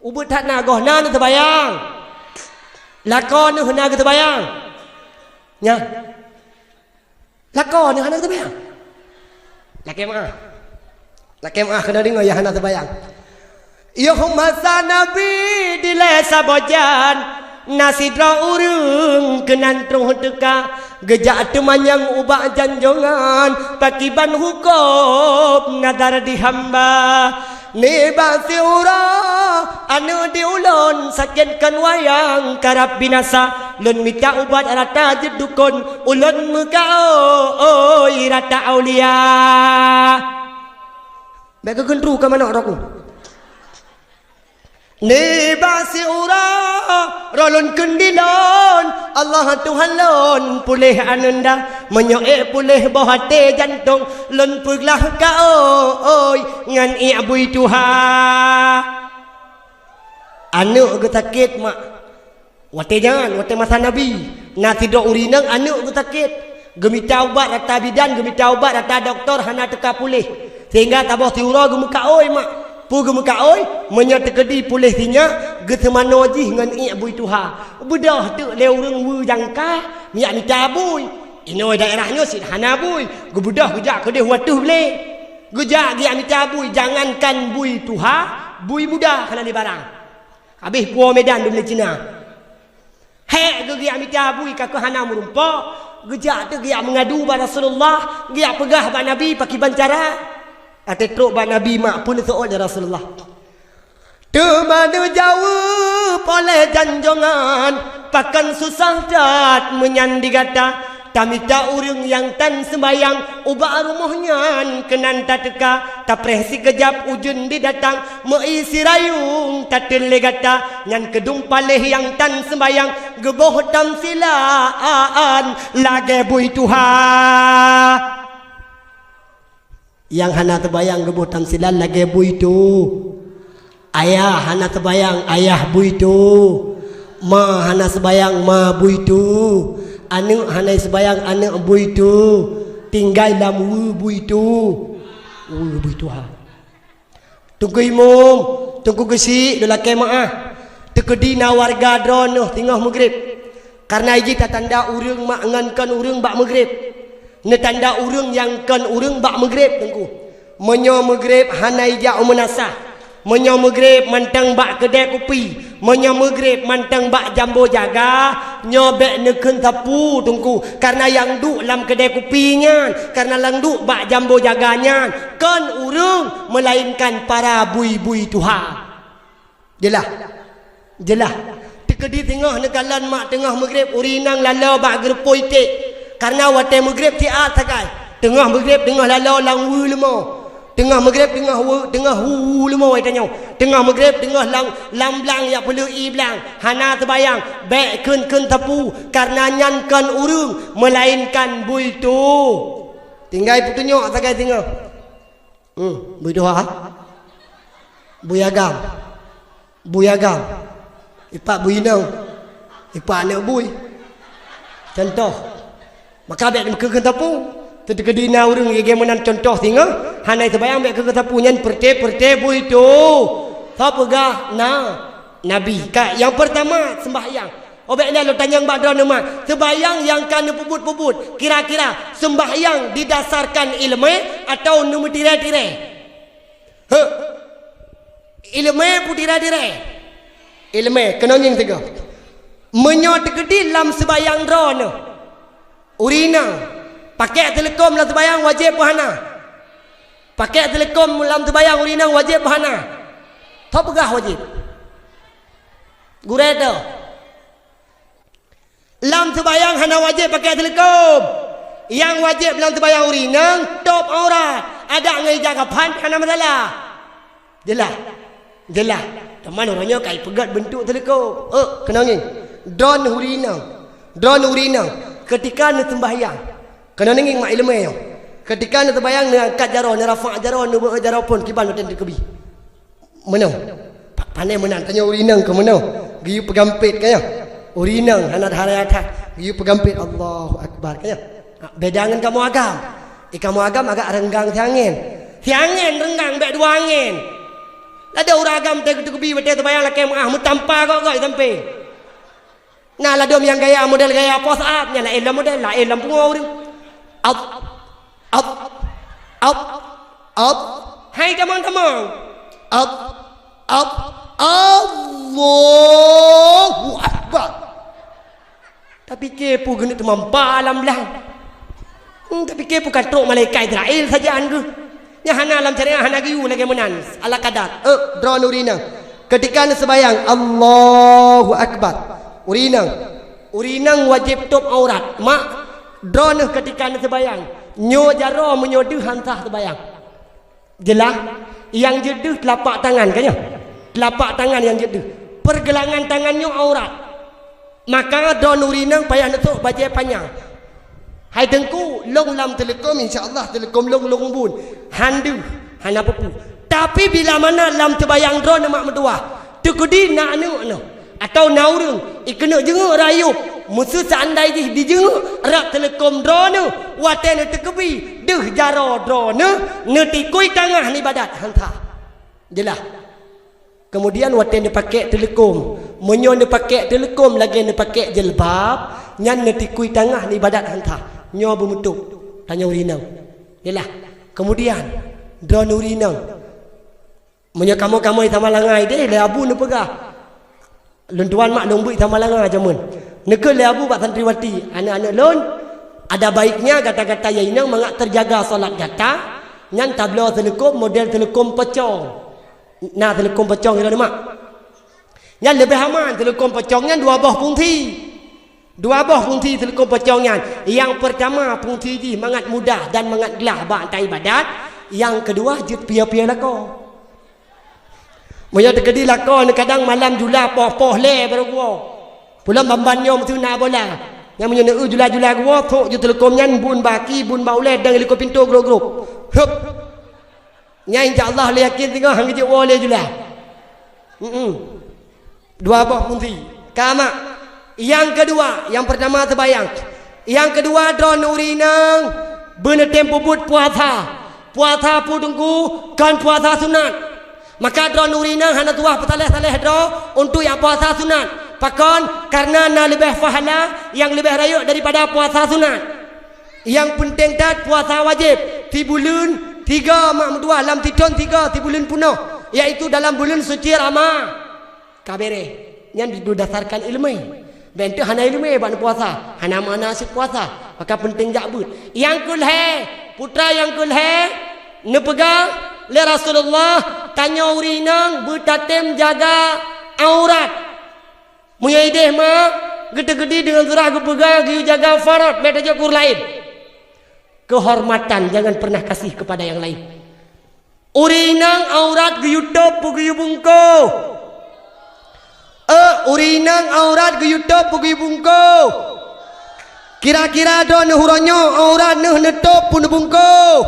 Ubit that na goh na neuseumayang. Lakoe neuh na geuseumayang. Nyan. Lakoe neuh hana teubayang. Lakèe meu'ah. Lakèe meu'ah keuneuk deungoe nyang hana teubayang. Yoh masa Nabi dilèe saboh jan, na sidroe ureueng keunan troh teuka, geujak teumanyong ubak janjongan, pakriban hukôm nazar di hamba. Nibak siuroe aneuk di ulôn sakét kon wayang karab binasa. Lôn mita ubat rata jeuet dukon, ulôn meukaôi rata aulia. Bèk geugeundru ka manok droku. Nibak siuroe droe lôn kheun di lôn, Allah Tuhan lôn puléh aneunda. Meunyoe ék puléh boh até jantông, lôn peuglah kaôi ngon iek bui tuha. Aneuk geusakét mak. Watèe nyan, watèe masa Nabi, na sidroe ureueng inong aneuk geusakét. Geumita ubat rata bidan, geumita ubat rata dokto hana teuka puléh. Sehingga saboh siuroe geumeukaôi mak. Peue geumeukaôi? Meunyoe teukeudi puléh sinyak, geuseumanoe jih ngon iek bui tuha. Beudôh teuk lé ureueng weue jangka, miyak mita bui. Inoe daerah nyoe cit hana bui. Geubeudôh geujak keudeh u ateueh glé. Geujak geujak mita bui, jangankan bui tuha, bui muda hana lé barang. Habéh puwoe Medan dum lé Cina. Hék geujak mita bui ka keuh hana meurumpok, geujak teuk geujak meungadu bak Rasulullah, geujak peugah bak Nabi pakriban cara. Watèe trok bak Nabi mak, peue neuseuôt lé Rasulullah. Teuma neujaweueb oleh janjongan, pakon susah that meunyan di gata. Tamita ureueng nyang tan seumayang ubak rumoh nyan keunan tateuka, tapreh sikeujab ujeuen didatang, meu-i sirayong tateun lé gata. Nyan keudong paléh nyang tan seumayang geuboh tamsilan lagèe bui tuha. Nyang hana teubayang geuboh tamsilan lagèe bui tu. Ayah hana teubayang ayah bui tu. Ma hana seubayang ma bui tu. Aneuk hana seubayang aneuk bui tu. Tinggai lam weu bui tu. Weu bui Tuhan. Teungku Imum, Teungku Geuchik, lôn lakée meu'ah. Teukeudi na wareuga droeneuh teungoh meugreb. Kareuna jih tatanda ureuëng mak ngon kon ureuëng bak meugreb. Neutanda ureuëng nyang kon ureuëng bak meugreb, Teungku. Meunyoe meugreb hana ijak u meunasah, meunyoe meugreb mantong bak keudée kupi, meunyoe meugreb mantong bak jambo jaga, nyoe bék neukheun sapeue, Teungku, kareuna nyang duek lam keudée kupi nyan, kareuna nyang duek bak jambo jaga nyan, kon ureuëng, meulainkan para bui-bui Tuhan. Jeulaih? Jeulaih. Teukeudi singoh neukalon mak teungoh meugreb, ureuëng inong laloe bak geureupôi iték. Kareuna watée meugreb siat sagai. Teungoh meugreb teungoh laloe lam weu leumo. Teungoh meugreb teungoh weu, teungoh hu leumo, tanyoe. Teungoh meugreb teungoh lam, lam blang jak peuleueh ié blang. Hana teubayang, bék kheun-kheun sapeue, kareuna nyan kon ureuëng, meulainkan bui tu. Tinggai peutunyok sagai singoh. Hmm, bui Tuhan. Bui agam. Bui agam. Ipak bui inong. Ipak aneuk bui. Contoh. Maka bék neukheun-kheun sapeue. Teukeudi na ureuëng lagée meunan contoh singoh, hana teubayang bék kheun-kheun sapeue nyan peureute-peureute bui tu. Soe peugah na? Nabi. Ka, nyang peurtama sembahyang. Oh, bék lé lôn tanyong bak droeneuh mak, seubayang nyang ka neupeubuet-peubuet, kira-kira seumayang didasarkan iéleumé atawa neumeutirée-tirée? Heuh. Iéleumé peu tirée-tirée? Iéleumé, keunoe ngieng sigoe. Meunyoe teukeudi lam seubayang droeneuh, ureuëng inong, pakée teuleukom lam seubayang wajéb peu hana? Pakée teuleukom lam seubayang ureuëng inong wajéb peu hana? Soe peugah wajéb? Gurée teuh. Lam seubayang hana wajéb pakée teuleukom. Nyang wajéb lam seubayang ureuëng inong tôb aurat. Adak ngon ija kapan hana masalah. Jeulaih? Jeulaih. Teuma uroe nyoe ka ipeugét beuntuk teuleukom. Eh, keunoe ngieng. Droeneuh ureuëng inong. Droeneuh ureuëng inong. Keutika neuseumbahyang. Keunoe ngieng mak iéleumé nyoe. Keutika neuseumbahyang neuangkat jaroe, neurafa' jaroe, neubeuet jaroe phon kiban watée neuteukeubie. Meunoe. Pa-, pane meunan, tanyoe ureuëng inong keu meunoe. Geuyue peugampét ka nyoe. Ureuëng inong hana that-that. Geuyue peugampét, Allahu Akbar ka nyoe. Ha, beda ngon kamoe agam. Eh, kamoe agam agak reunggang siangén. Siangén reunggang bék dua angén. Lada ureuëng agam teukeubie watée seumayang lakée meu'ah meutampa gok-gok di sampéng. Na ladom nyang gaya model gaya pos ap, nyan laén lam model, laén lam pungo ureuëng. Ap, ap, ap, ap. Hai tamong-tamong. Ap, ap, Allahu Akbar. Tapike peue geuneuk teumampa lam blang. Hmm, tapike peue ka trok malaikat Israel sajan geuh. Nyang hana lam syariat hana geuyue lagée meunan, ala kadar. Eh, droeneuh ureuëng inong. Keutika neuseumayang, Allahu Akbar. Ureuëng inong. Ureuëng inong wajéb tôb aurat. Mak, droeneuh keutika neuseumayang. Nyoe jaroe meunyoe deuh han sah seumayang. Jeulaih? Nyang jeuet deuh teulapak tangan ka nyoe. Teulapak tangan nyang jeuet deuh. Peurgeulangan tangan nyoe aurat. Maka droeneuh ureuëng inong payah neusok bajée panyang. Hai Teungku, lôn lam teuleukom, insya Allah teuleukom lôn, lôn bun. Han deuh, hana peue-peue. Tapi bila mana lam teubayang droeneuh mak meutuwah, teukeudi na aneuëk nyoe, atawa na ureuëng, ikeuneuk jeungeuk rayeuk, meuseu seandai jih dijeungeuk rab teuleukom droeneuh, watée neuteukeubie, deuh jaroe droeneuh, neutikui tangah neuibadat, han sah. Jeulaih? Keumudian watée neupakék teuleukom, meunyoe neupakék teuleukom lagée neupakék jilbab, nyan neutikui tangah neuibadat han sah. Nyoe beumeutup, tanyoe ureuëng inong. Jeulaih? Keumudian, droeneuh ureuëng inong. Meunyoe kamoe-kamoe sama langai deh, lé abu neupeugah. Lôn tuan mak lôn beuet sama langai jameun. Neukheun lé abu bak santriwati, aneuëk-aneuëk lôn, ada baiknya gata-gata nyang inong mangat teujaga salat gata, nyan tabloe teuleukom model teuleukom pocong. Na teuleukom pocong droeneuh mak. Nyan leubeh aman, teuleukom pocong nyan dua boh fungsi. Dua boh fungsi teuleukom pocong nyan. Nyang peurtama fungsi jih mangat mudah dan mangat glah bak ata ibadat. Nyang keudua jeuet piôh-piôh lakoe. Meunyoe teukeudi lakoe nyoe kadang malam jula poh-poh lhée barô geuwoe. Pulan ban-ban nyoe meuteuna bola. Nyang meunyoe neueu jula-jula geuwoe, sok ju teuleukom nyan bun bak aki, bun bak ulée dan likot pintoe grob-grob. Hup! Nyan insya Allah lé yakin singoh han geujok woe lé jula. Mm-mm. Dua boh fungsi. Ka mak. Nyang keudua, nyang peurtama teubayang. Nyang keudua droeneuh ureuëng inong. Beuneutem peubuet puasa. Puasa peue Teungku? Kon puasa sunat. Maka droeneuh ureueng inong hana tuah peusaleh-saleh droe untuk jak puasa sunat. Pakon? Karena na leubeh pahala nyang leubeh rayeuk daripada puasa sunat. Nyang peunteng that puasa wajéb, sibuleuen tiga mak meutuah, lam sithon tiga, sibuleuen peunoh, yaitu dalam buleuen suci Rama-, Ka bèrèh. Nyan didasarkan ileumèe. Bèk teuh hana ileumèe bak neupuasa, hana makna cit puasa, maka peunteng jak beuet. Nyang keulhèe, putra nyang keulhèe, neupeugah lé Rasulullah, tanyoe ureueng inong beutatem jaga aurat. Meunyoe idéh ma, geuteugedi deungon surah geupeugah geuyue jaga farot, bèk tajok keu ureueng laén. Kehormatan, jangan pernah kasih kepada yang lain. Ureueng inong aurat geuyue tôb peu geuyue bungkôh? Eh, ureueng inong aurat geuyue tôb peu geuyue bungkôh? Kira-kira droeneuh uroe nyoe aurat neuh neutôb peu neubungkôh?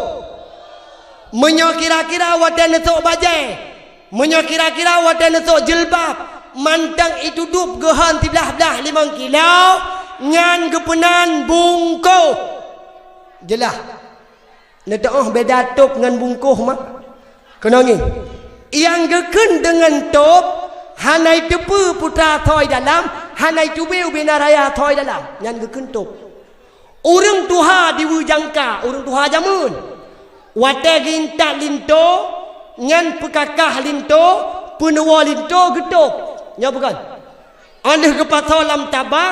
Meunyoe kira-kira watèe neusôk bajèe, meunyoe kira-kira watèe neusôk jilbab, mantong itudôb geuhon siblah-blah limong kilo, nyan geupeunan bungkôh. Jeulaih. Neuteu'oh beda tôb ngon bungkôh ma? Keunoe ngieng. Nyang geukheun deungon tôb, hana iteupeue putra thoi dalam, hana itubé ubena raya thoi dalam. Nyan geukheun tôb. Ureueng tuha diweue jangka, ureueng tuha jameun. Watèe geuintat linto, nyan peukakah linto, peuneuwoe linto geutôb. Nyoe bukon? Óh lheueh geupasoe lam taba,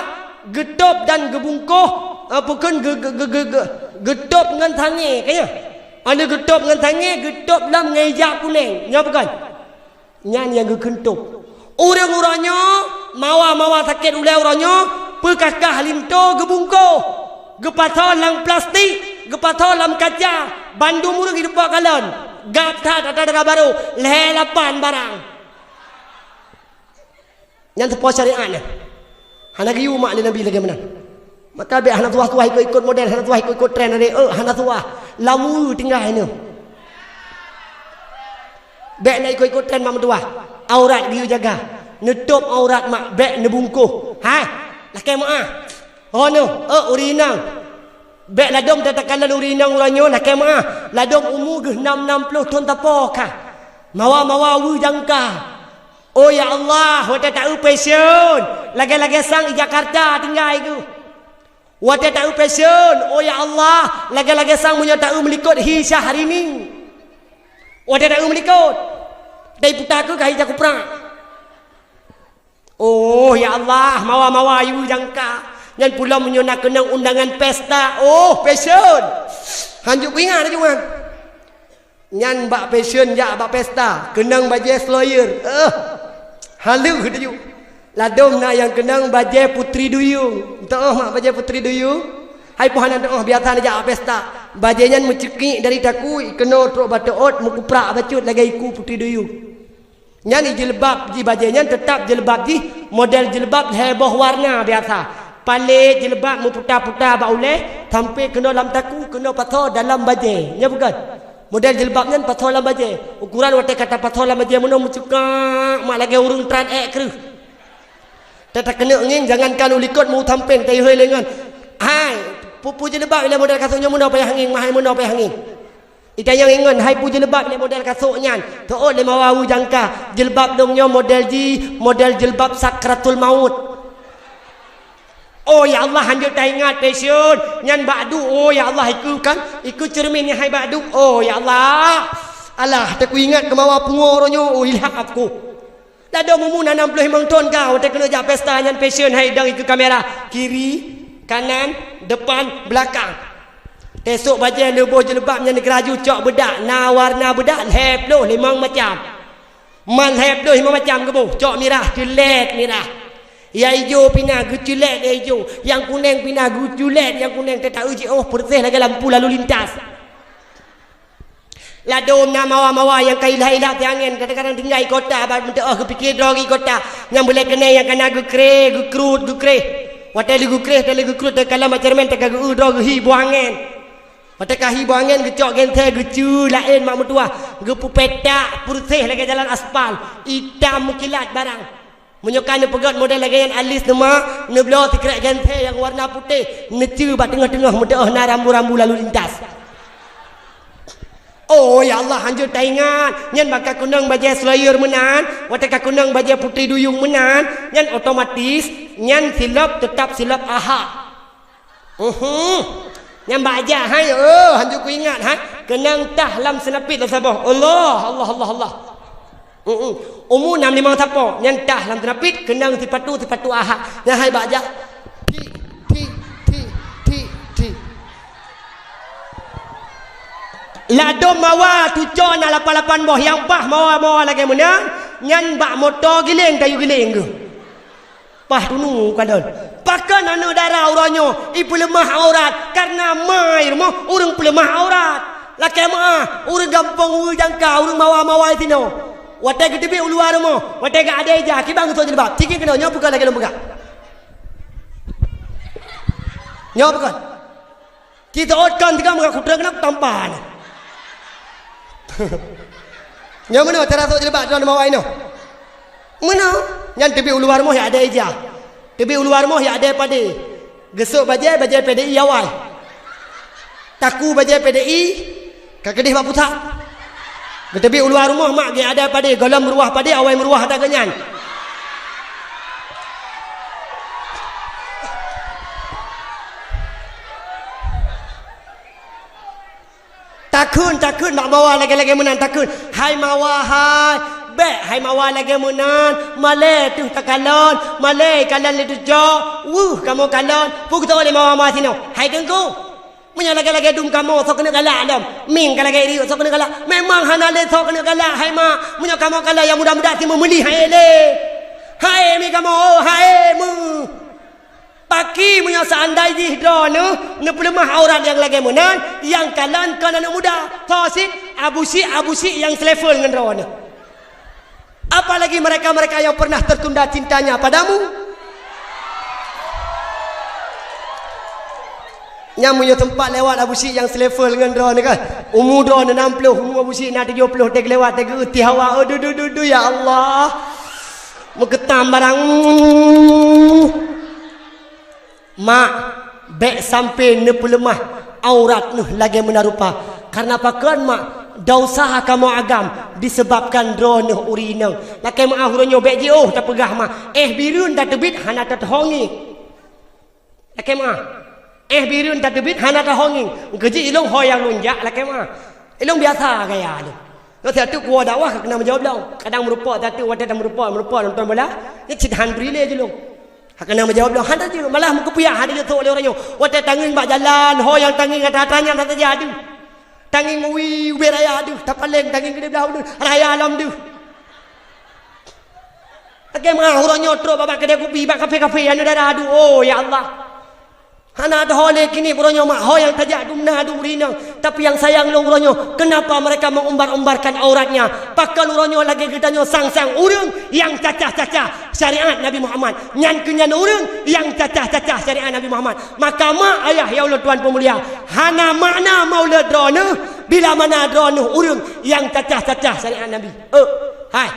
geutôb dan geubungkôh, eh, peue kheun geu-, geu-, geu-, geu-, geu-, geutôb ngon sangè, ka nyan? Óh lheueh geutôb ngon sangè, geutôb lom ngon ija kunéng. Nyoe bukon? Nyan nyang geukheun tôb. Ureueng uroe nyoe, mawa-mawa sakét ulèe uroe nyoe, peukakah linto geubungkôh, geupasoe lam plastik, geupasoe lam kaca, bandum ureueng jiteupeue kalon. Gab that atra dara barô, lhèe lapan barang. Nyan teupeue syariat nyan. Hana geuyue mak lé Nabi lagèe meunan. Maka bèk hana tuah-tuah ikot-ikot model, hana tuah ikot-ikot tren, adé, eh, hana tuah. Lam weue tinggai nyoe. Bèk na ikot-ikot tren mak meutuah. Aurat geuyue jaga. Neutôb aurat mak, bèk neubungkôh. Hai, lakèe meu'ah. Oh nyoe, eh, ureueng inong. Bèk ladôm takalon ureueng inong uroe nyoe, lakèe meu'ah. Ladôm umu geuh nam, nam ploh thon tapo ka. Mawa-mawa weue jangka. Oh ya Allah, watèe ta-eu pensiun, lagèe-lagèe sang i Jakarta tinggai geuh. Watèe ta-eu pensiun, oh ya Allah, lagèe-lagèe sang meunyoe ta-eu meulikot hi Syahrini. Watèe ta-eu meulikot, dai puta keuh ka hi jakuprak. Oh ya Allah, mawa-mawa yue jangka. Nyan pula meunyoe na keunong undangan pesta, oh pensiun. Hanjeuet kuingat laju nyan. Nyan bak pensiun jak bak pesta, keunong bajèe seloyer. Eh, haleue teuju. Ladôm na nyang keunong bajèe putri duyung. Teu'oh mak bajèe putri duyung? Hai, peue hana teu'oh, biasa neujak bak pesta. Bajèe nyan meuceukiek dari takue, keunoe trok bak teuôt, meukuprak bacut lagèe iku putri duyung. Nyan jilbab jih bajèe nyan teutap jilbab jih, model jilbab lhèe boh warna biasa. Palét jilbab meuputa-puta bak ulèe, sampé keunoe lam takue, keunoe pasoe dalam bajèe. Nyan bukon? Model jilbab nyan pasoe lam bajèe. Ukoran watèe ka tapasoe lam bajèe meunoe meucukak mak lagèe ureueng tran èk kreueh. Teutakeuneuk ngieng, jangankan u likot, meu sampéng tayue lé ngon. Hai, peue-peue jilbab ilèe model kasôk nyoe meunoe payah ngieng, mahai meunoe payah ngieng. Itanyong ingon, hai peue jilbab ilèe model kasôk nyan. Teuôt lé mawa weue jangka, jilbab lôn nyoe model jih, model jilbab sakratul maut. Oh ya Allah, hanjeuet taingat pensiun. Nyan bak duek, oh ya Allah, ikeu kan, ikeu ceureumen nyan hai bak duek. Oh ya Allah. Alah, teukuingat keu mawa pungo uroe nyoe, oh ilham aku. Ladôm umu na nam ploh limong thon ka, watèe keuneuk jak pesta nyan pensiun hai dong ikeu kamera. Kiri, kanan, depan, belakang. Teuh sôk bajèe leuboh jilbab nyan dikeuraju cok beudak, na warna beudak lhèe ploh limong macam. Man lhèe ploh limong macam geuboh, cok mirah, ceulet mirah. Nyang ijo pih na geuceulet nyang ijo, nyang kunèng pih na geuceulet nyang kunèng, teuta-eu jiôh peureuseh lagèe lampu lalu lintas. Ladôm na mawa-mawa nyang ka ilah-ilah teuh angèn, kadang-kadang tinggai kota, ban meuteuôh geupike droe geuh kota, nyang beulèe keunèng nyang ka na geukreh, geukrut, geukreh. Watèe lheueh geukreh, watèe lheueh geukrut, teuka lam ceureumen, teuka geu-eu droe geuh hi boh angèn. Watèe ka hi boh angèn, geucok genthèe, geucue laén mak meutuah, geupeupetak, peureuseh lagèe jalan aspal, itam meukilat barang. Meunyoe ka neupeugét model lagée nyan alis teuma, neubloe sikrek genthé nyang warna putéh, neucue bak teungoh-teungoh meuteuôh na rambu-rambu lalu lintas. Oh, ya Allah, hanjeuet taingat. Nyan bak ka keunong bajée seulayer meunan, watée ka keunong bajée putri duyueng meunan, nyan otomatis, nyan silop teutap silop ahak. Uhum. Nyan bak jak hai, oh, hanjeuet kuingat hai. Keunong tah lam seunapit lam saboh. Allah, Allah, Allah, Allah. Uhum. Umu nam limong sapo, nyan tah lam seunapit, keunong sipatu, sipatu ahak. Nyan hai bak jak. Ti, ti, ti, ti, ti. Ladom mawa tuco na lapan-lapan boh nyang paih mawa-mawa lagée meunan, nyan bak moto giléng tayue giléng geuh. Paih tunu kalon. Pakon aneuëk dara uroe nyoe ipeuleumah aurat? Kareuna ma i rumoh ureuëng peuleumah aurat. Lakée meuáh, ureuëng gampông weue jangka, ureuëng mawa-mawa sinoe. Watée geuteubiet u luwa rumoh, watée geuadée ija, kiban geusok jilbab. Cigeng keunoe, nyoe peugah lagée lôn peugah. Nyoe peugah. Ci teuôt kon tiga meuga kutrang keunan tampa nyan. Nyoe meunoe cara sôk jilbab droe mawai nyoe. Meunoe, nyan teubiet u luwa rumoh ya ada ija. Teubiet u luwa rumoh ya ada padé. Geusôk bajée, bajée P D I awai. Taku bajée P D I, ka keudeh bak pusat. Geuteubiet u luwa rumoh mak geuh ada padé, gohlom meuruwah padé, awai meuruwah ata geuh nyan. Takheun, takheun bak mawa lagée-lagée meunan takheun. Hai mawa hai, bék hai mawa lagée meunan, malée teuh takalon, malée kalon lé teucok, weueh kamoe kalon, peue geutanyoe lé mawa-mawa sinoe. Hai teungku, meunyoe lagée-lagée dum kamoe, soe keuneuk galak lom. Mieng ka lagée riek, soe keuneuk galak. Memang hana lé soe keuneuk galak, hai mak. Meunyoe kamoe kalon nyang muda-muda, si meumeuli hai lé. Hai mi kamoe, oh, hai meuh. Paki meunyoe seandai jih droeneuh neupeuleumah aurat nyang lagée meunan, nyang kalon kon aneuëk muda. Soe cit, abusyik-abusyik nyang selevel ngon droeneuh. Apalagi mereka-mereka yang pernah tertunda cintanya padamu. Nyan meunyoe teumpat lewat abusyik nyang selevel ngon droeneuh kan. Umu droeneuh nam ploh, umu abusyik na tujoh ploh, teugeulewat, teugeutih hawa. Oh, du, du, du, du, ya Allah. Meukeutam barang. Mak, bék sampai neupeuleumah aurat neuh lagée meunan rupa. Kareuna pakon, Mak? Dosa kamoe agam disebabkan droeneuh ureuëng inong. Lakée meuáh uroe nyoe bék jiôh tapeugah, Mak. Éh bireuen tateubiet hana tateuhongi. Lakée meuáh. Éh bireuen tateubiet hana tahongi. Keujeuet ilong ho nyang lôn jak lakée meuáh. Ilong biasa gaya lôn. Nyoe siatu kuwoe dakwah ka keunong meujaweueb lom. Kadang meurupok siatu watée ta meurupok, meurupok nonton bola, nyan cit han bri lé jilong. Ka keunong meujaweueb lom, han tajeuet, malah meukeupiah han tajeuet sôk lé uroe nyoe. Watée tangieng bak jalan, ho nyang tangieng atra-atra nyan han tajeuet adeuh. Tangieng ui ubé raya deuh, tapaleng tangieng keudeh blah uneuen, raya lom deuh. Lagée meuáh uroe nyoe trok bak keudée kupi, bak kafe-kafe, aneuëk dara, aduh, oh, ya Allah. Hana teuho lé kini uroe nyoe, Mak, ho nyang tajak dum na dum rinong. Tapi nyang sayang lôn uroe nyoe, kenapa mereka mengumbar-umbarkan auratnya? Pakon uroe nyoe lagée geutanyoe sang-sang ureuëng nyang cacah-cacah syariat Nabi Muhammad. Nyan keuh nyan ureuëng nyang cacah-cacah syariat Nabi Muhammad. Maka mak ayah ya Allah tuan peumulia, hana makna maulud droeneuh bila mana droeneuh ureuëng nyang cacah-cacah syariat Nabi. Eh, hai.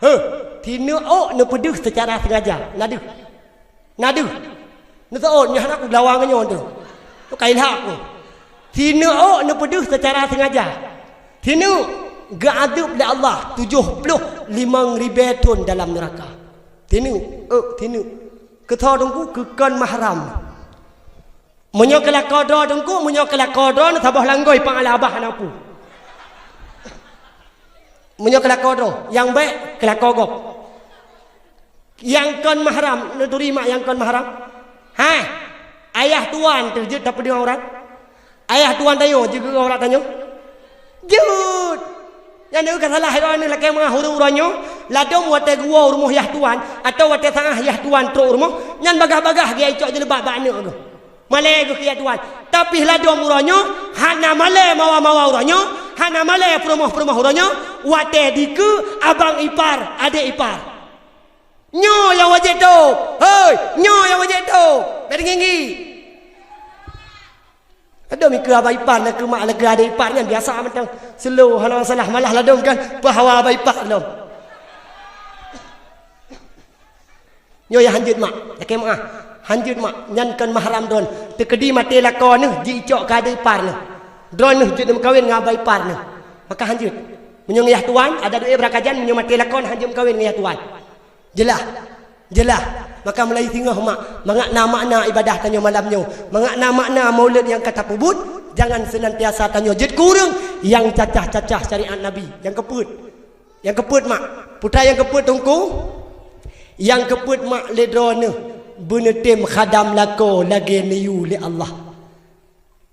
Heh, tineuk ôk neupeudeuh seucara sengaja. Na deuh. Na deuh. Neuseuôt nyoe hana kugeulawa ngon nyoe teuh. Tu ka ilhak ku. Tineuk ôk neupeudeuh seucara sengaja. Tineuk geuadeueb lé Allah tujoh ploh limong ribée thon dalam neuraka. Tineuk, ôk tineuk. Keutho teungku keu kon mahram. Meunyoe keu lakoe droe teungku, meunyoe keu lakoe droe neusaboh langgoi pang ala abah hana peue. Meunyoe keu lakoe droe, nyang bék keu lakoe gob. Nyang kon mahram, neuturi mak nyang kon mahram? Hai, ayah tuan teuh jeuet tapeudeung aurat? Ayah tuan tanyoe jeuet geu aurat tanyoe? Jeuet! Nyan ka salah droeneuh lakée meuáh ureuëng uroe nyoe, ladom watée geuwoe u rumoh yah tuan, atawa watée saáh yah tuan trok u rumoh, nyan bagaih-bagaih geuicok jilbab bak aneuëk geuh. Malée geuh keu yah tuan. Tapi ladom uroe nyoe, hana malée mawa-mawa uroe nyoe, hana malée peurumoh-peurumoh uroe nyoe, watée dikeue abang ipar, adék ipar. Nyoe nyang wajéb tôb. Hei, nyoe nyang wajéb tôb. Bèk teunginggi. Ladom ikeue abang ipar, ladom mak, ladom adék ipar nyan biasa mantong. Slow, hana masalah, malah ladom kan peuhawa abang ipar lom. Nyoe ya hanjeuet mak, lakée meuah. Hanjeuet mak, nyan kon mahram droeneuh. Teukeudi maté lakoe neuh, jiicok keu adeueng ipar neuh. Droeneuh jeuet neumeukawen ngon abang ipar neuh. Maka hanjeuet. Meunyoe ngon yah tuan, adak duek beurakajan, meunyoe maté lakoe neuh hanjeuet meukawen ngon yah tuan. Jeulaih. Jeulaih. Maka mulai singoh mak, mangat na makna ibadah tanyoe malam nyoe. Mangat na makna maulud nyang ka tapeubuet, jangan seunantiasa tanyoe jeuet keu ureuëng nyang cacah-cacah syariat Nabi. Nyang keupeuet. Nyang keupeuet mak, putra nyang keupeuet teungku, nyang keupeuet mak lé droeneuh beuneutem khadam lakoe lagée neuyue lé Allah.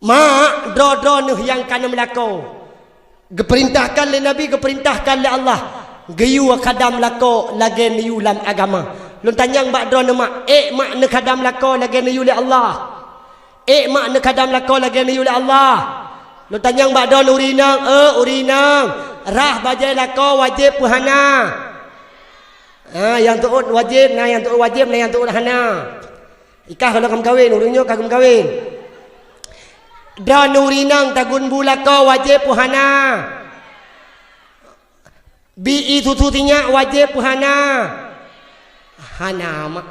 Mak, droe-droe neuh nyang ka neumeulakoe, geupeurintahkan lé Nabi, geupeurintahkan lé Allah, geuyue khadam lakoe lagée neuyue lam agama. Lôn tanyong bak droeneuh mak, ék mak neukhadam lakoe lagée neuyue lé Allah? Ék mak neukhadam lakoe lagée neuyue lé Allah? Lôn tanyong bak droeneuh ureuëng inong, eu ureuëng inong, rhah bajée lakoe wajéb peu hana? Ha, nyang teuôt wajéb, na nyang teuôt wajéb, na nyang teuôt hana. Ikah ka lheueh meukawen, ureuëng nyoe ka geumeukawen. Droeneuh ureuëng inong tagun bu lakoe wajéb peu hana? Bi ié susu sinyak wajéb peu hana? Hana mak.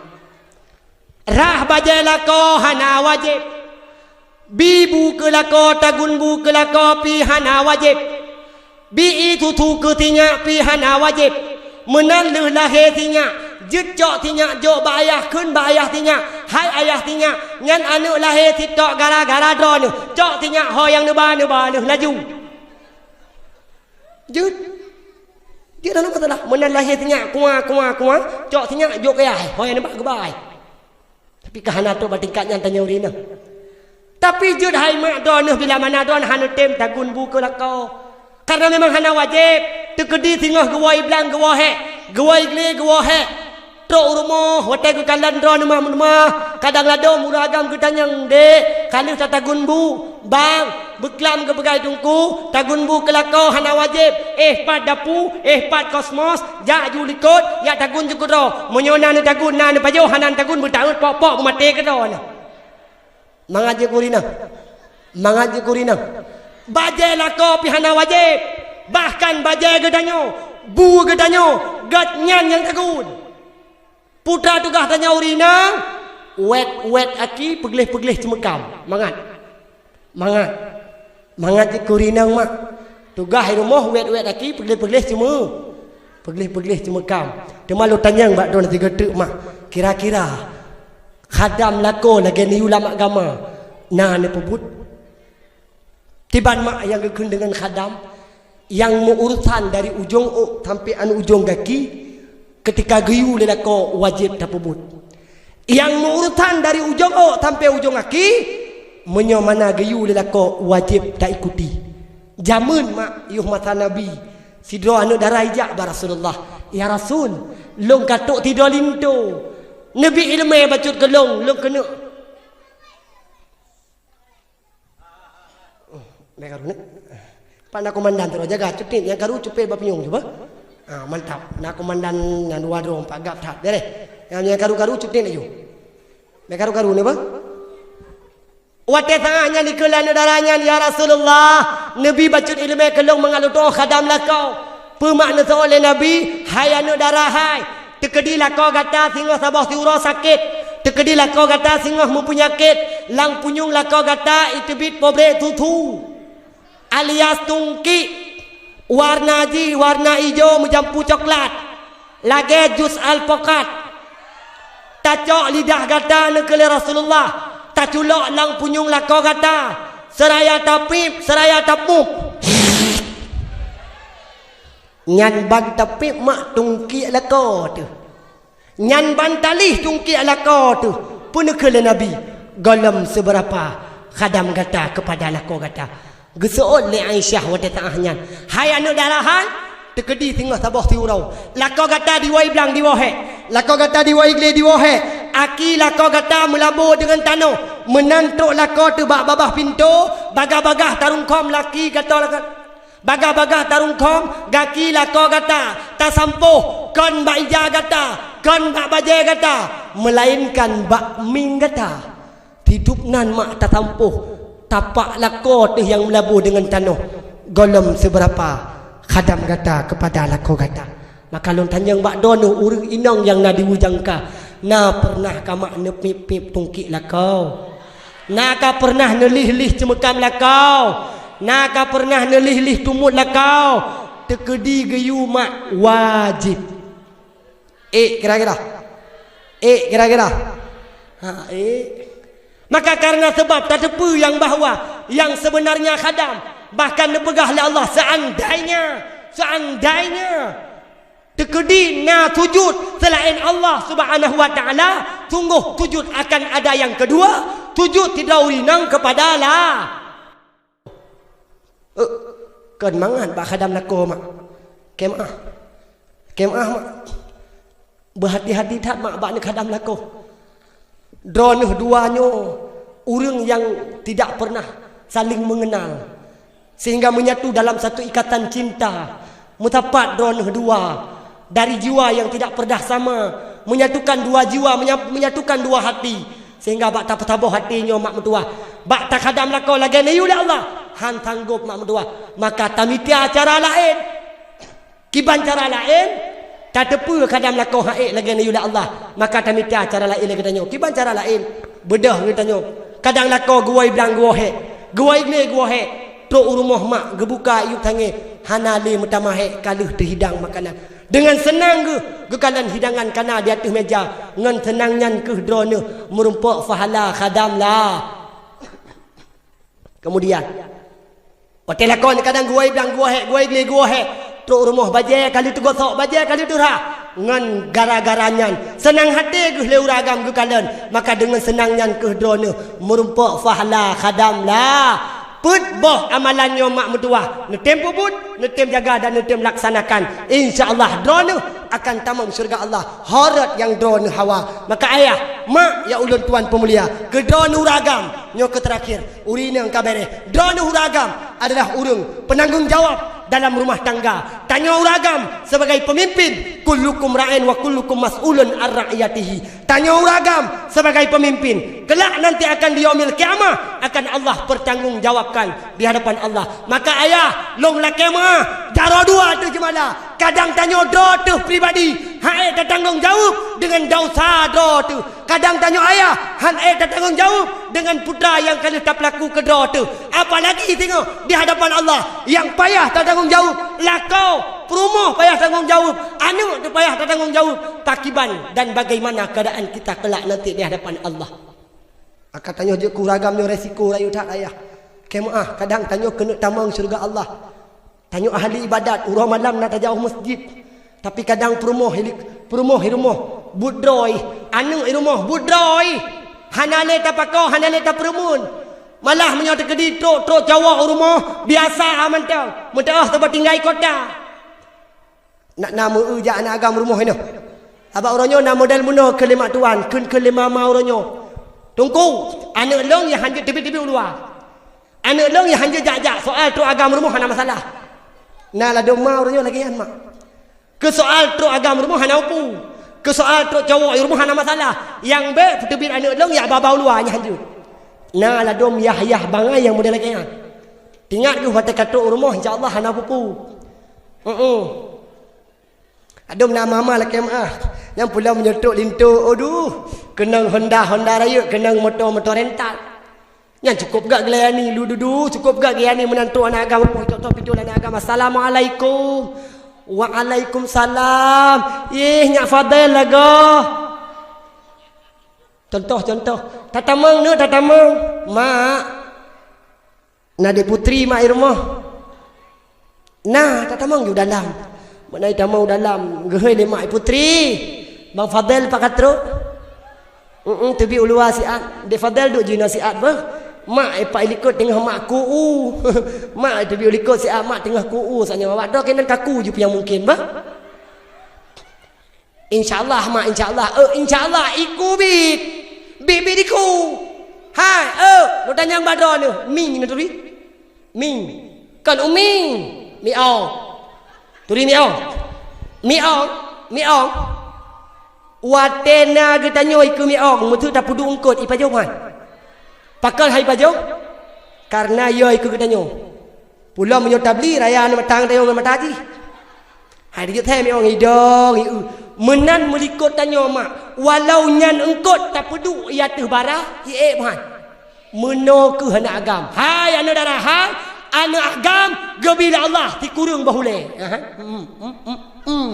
Rhah bajée lakoe hana wajéb. Bi bu keu lakoe, tagun bu keu lakoe pih hana wajéb. Bi ié susu keu sinyak pih hana wajéb. Meunan lheueh lahé sinyak, jeuet cok sinyak jok bak ayah, kheun bak ayah sinyak, "Hai ayah sinyak, nyan aneuëk lahé sitok gara-gara droeneuh. Cok sinyak ho nyang neuba, neuba lheueh laju." Jeuet. Jeuet hana masalah. Meunan lahé sinyak, kuah, kuah, kuah, cok sinyak jok keu ayah, ho nyang neuba geuba. Tapi ka hana trok bak tingkat nyan tanyoe ureuëng inong. Tapi jeuet hai mak droeneuh bila mana droeneuh hana tem tagun bu keu lakoe. Karena memang hana wajéb, teukeudi singoh geuwoe blang geuwoe hék, geuwoe glé geuwoe hék. Trok u rumoh, watée geukalon droeneuh meunoe, kadang ladôm ureuëng agam geutanyong, "Dek, ka lheueh tatagun bu?" "Bang, beuklam geupeugah teungku, tagun bu keu lakoe hana wajéb, éh pat dapu, éh pat kosmos, jak ju likot, jak tagun ju keudroe. Meunyoe na neutagun, na neupajoh, hana neutagun, beutaôt pok-pok beumaté keudroe nyan." Mangat jeuet keu ureuëng inong. Mangat jeuet keu ureuëng inong. Bajée lakoe pih hana wajéb. Bahkan bajée geutanyoe, bu geutanyoe, gobnyan nyang tagun. Putra tugaih tanyoe ureuëng inong, wét-wét aki, peugleh-peugleh ceumeukam. Mangat. Mangat. Mangat jeuet keu ureuëng inong mak. Tugaih i rumoh wét-wét aki, peugleh-peugleh ceumeu-, peugleh-peugleh ceumeukam. Teuma lôn tanyong bak droeneuh sigoe teuk mak, kira-kira khadam lakoe lagée neuyue lam agama na neupeubuet? Tiban mak nyang geukheun deungon khadam, nyang meuurusan dari ujong ôk sampoe aneuk ujong gaki, keutika geuyue lé lakoe wajéb tapeubuet. Nyang meuurusan dari ujong ôk sampoe ujong gaki, meunyoe mana geuyue lé lakoe wajéb taikuti. Jameun mak yoh masa Nabi, sidroe aneuk dara ijak bak Rasulullah, "Ya Rasul, lôn ka trok sidroe linto. Neubi iéleumé bacut keu lôn, lôn keuneuk." Nyang karu ni. Pak na komandan tu jaga, cutit nyang karu cupet bak pinyong cuba. Ah, mantap. Na komandan nyang dua dong pak gap that. Beres. Nyang, nyang karu-karu cutit laju. Nyang karu-karu ni ba? Watée saát nyan dikheun lé aneuk dara nyan, "Ya Rasulullah, neubi bacut iéleumé keu lôn mangat lôn tuoh khadam lakoe." Peue mak neuseuôt lé Nabi, "Hai aneuk dara hai, teukeudi lakoe gata singoh saboh siuroe sakét, teukeudi lakoe gata singoh meupeunyakét, lam punyueng lakoe gata iteubiet pobrek tutu, alias tungkiek, warna jih warna ijo meujampu coklat, lagée jus alpokat. Tacok lidah gata," neukheun lé Rasulullah, "taculok lam punyueng lakoe gata, seuraya tapiep, seuraya tapup." Nyan ban tapiep mak tungkiek lakoe teuh. Nyan ban talih tungkiek lakoe teuh. Peue neukheun lé Nabi, "Gohlom seubeurapa khadam gata keupada lakoe gata." Geuseuôt lé Aisyah watée saát nyan, "Hai aneuk dara hai, teukeudi singoh saboh siuroe, lakoe gata diwoe blang diwoe hék, lakoe gata diwoe glé diwoe hék, aki lakoe gata meulabô deungon tanoh, meunan trok lakoe teuh bak babah pintoe, bagah-bagah tarungkhom laki gata lakoe." Bagah-bagah tarungkhom, gaki lakoe gata tasampôh, kon bak ija gata, kon bak bajée gata, meulaénkan bak mieng gata. Sidub nan mak tasampôh, tapak lakoe teuh nyang meulabô deungon tanoh, gohlom seubeurapa khadam gata keupada lakoe gata. Maka lôn tanyong bak droeneuh ureuëng inong nyang na di Bujangka, Na peureunah ka mak neupéb-péb tungkik lakoe? Na ka peureunah neulih-lih ceumeukam lakoe? Na ka peureunah neulih-lih tumut lakoe? Teukeudi geuyue mak wajéb. Ék kira-kira? Ék kira-kira? Ha, ék. Maka karena sebab tateupeue nyang bahwa nyang sebenarnya khadam, bahkan neupeugah lé Allah, "Seandainya, seandainya teukeudi na sujud selain Allah Subhanahu wa Ta'ala, sungguh sujud akan ada yang kedua, sujud sidroe ureuëng inong kepada Allah." Eh, kon mangat bak khadam lakoe, mak. Keu meu'ah. Keu meu'ah, mak. Beuhati-hati that, mak, bak neukhadam lakoe. Droeneuh dua nyoe ureuëng nyang tidak pernah saling mengenal, sehingga menyatu dalam satu ikatan cinta. Meusapat droeneuh dua dari jiwa yang tidak pernah sama, menyatukan dua jiwa, menya-, menyatukan dua hati. Sehingga bak tapeusaboh até nyoe mak meutuwah, bak takhadam lakoe lagée neuyue lé Allah, han sanggob mak meutuwah, maka tamita cara laén. Kiban cara laén, tateupeue khadam lakoe han ék lagée neuyue lé Allah, maka tamita cara laén lagée tanyoe. Kiban cara laén, beudôh geutanyoe. Kadang lakoe geuwoe blang geuwoe hék, geuwoe glé geuwoe hék, trok u rumoh mak geubuka yup tangée, hana lé meutamah hék ka lheueh teuhidang makanan. Deungon seunang geuh geukalon hidangan kana di ateueh meja, ngon seunang nyan kheueh droeneuh meurumpok pahala khadam la. Kemudian, watée lakoe nyan kadang geuwoe blang geuwoe hék, geuwoe glé geuwoe hék, trok u rumoh bajée ka lheueh teugosok, bajée ka lheueh teurhah. Ngon gara-gara nyan, seunang até geuh lé ureuëng agam geukalon, maka deungon seunang nyan kheueh droeneuh meurumpok pahala khadam la. Peuet boh amalan nyoe mak meutuwah, neutem peubuet, neutem jaga dan neutem laksanakan. Insya Allah droeneuh akan tamong syeuruga Allah, ho rot nyang droeneuh hawa. Maka ayah, mak, ya ulôn tuan peumulia, keu droeneuh ureuëng agam, nyoe keu teurakhir, ureuëng inong ka béréh. Droeneuh ureuëng agam adalah ureuëng penanggung jawab dalam rumah tangga. Tanyoe ureuëng agam sebagai pemimpin, kullukum ra'in wa kullukum mas'ulun an ra'iyatihi. Tanyoe ureuëng agam sebagai pemimpin, kelak nanti akan di yaumil qiyamah akan Allah pertanggungjawabkan di hadapan Allah. Maka ayah, lôn lakée meu'ah, jaroe dua teuh jeumala. Kadang tanyoe droe teuh pribadi han ék tatanggong jaweueb deungon desya droe teuh. Kadang tanyoe ayah han ék tatanggong jaweueb deungon putra nyang ka lheueh tapeulaku keu droe teuh. Apalagi singoh di hadapan Allah nyang payah tatanggong jaweueb lakoe. Peurumoh payah tanggong jaweueb, aneuëk teuh payah tatanggong jaweueb, pakiban dan bagaimana keadaan kita kelak nanti di hadapan Allah. Maka tanyoe jeuet keu ureuëng agam nyoe resiko rayeuk that ayah. Keu meu'ah, kadang tanyoe keuneuk tamong syeuruga Allah. Tanyoe ahli ibadat, uroe malam na tajaôh masjid. Tapi kadang peurumoh, peurumoh i rumoh buet droe, aneuëk i rumoh buet droe. Hana lé tapakoe, hana lé tapeureumeun. Malah meunyoe teukeudi trok-trok cowok u rumoh, biasa mantong. Meutuah saboh tinggai kota. Nak na meu-eu jak aneuëk agam rumoh inoe. Sabab uroe nyoe na model meunoe keu lé mak tuan, kheun keu lé mama uroe nyoe. Teungku, aneuëk lôn nyang han jeuet teubiet-teubiet u luwa. Aneuëk lôn nyang han jeuet jak-jak, soal trok agam rumoh hana masalah. Na ladôm ma uroe nyoe lagée nyan mak. Keu soal trok agam rumoh hana upu. Keu soal trok cowok i rumoh hana masalah. Nyang bék peuteubiet aneuëk lôn jak ba-ba u luwa nyang han jeuet. Na ladôm yah-yah bangai nyang model lagée nyan. Tingat geuh watée ka trok u rumoh, insya Allah hana peue-peue. Heeh. Adôm na mama lakée meu'ah. Nyang pulang meunyoe trok linto, aduh, keunong Honda, Honda rayeuk, keunong moto, moto rental. Nyan cukôp gak geulayani, lu dudu, cukôp gak geulayani meunan trok aneuëk agam, cok-cok pintoe aneuëk agam, "Assalamualaikum." "Waalaikumsalam." "Ih, nyak Fadel lagoe." Contoh, contoh. "Tatamong neuk, tatamong." "Mak, na Dek Putri mak i rumoh?" "Na, tatamong ju dalam." Meunan tamong u dalam, geuhôi lé mak, "Putri, Bang Fadel pat ka trok?" "Heeh, teubiet u luwa siat." "Dek Fadel duek jinoe siat beuh. Mak, eh, pat i likot teungoh mak ku-u." "Mak, teubiet u likot siat, mak teungoh ku-u." Saat nyoe awak droe keunan kaku ju piang mungken beuh. "Insya Allah, mak, insya Allah." "Eh, insya Allah, iku biet. Biet-biet iku." "Hai, eh, lôn tanyong bak droeneuh, Ming neuturi?" "Ming." "Kon Uming, Miong." "Turi Miong." "Miong, Miong." Watée na geutanyoe ikeue Miong, meuseu tapeuduek eungkot, ipajôh nyan. Pakon hai pajôh? Karena yo ikeue geutanyoe. Pulo meunyoe tabli, raya aneuk matang tanyoe ngon mata jih. Hai, dijeuet hai Miong idong, ieu. Meunan meulikot tanyoe mak, walau nyan eungkot tapeuduek i ateueh bara, i ék meuhan. Meunoe kheueh aneuk agam. Hai aneuk dara, hai aneuk agam, geubi lé Allah sikureueng boh ulée. Aha. Hmm, hmm, hmm, hmm.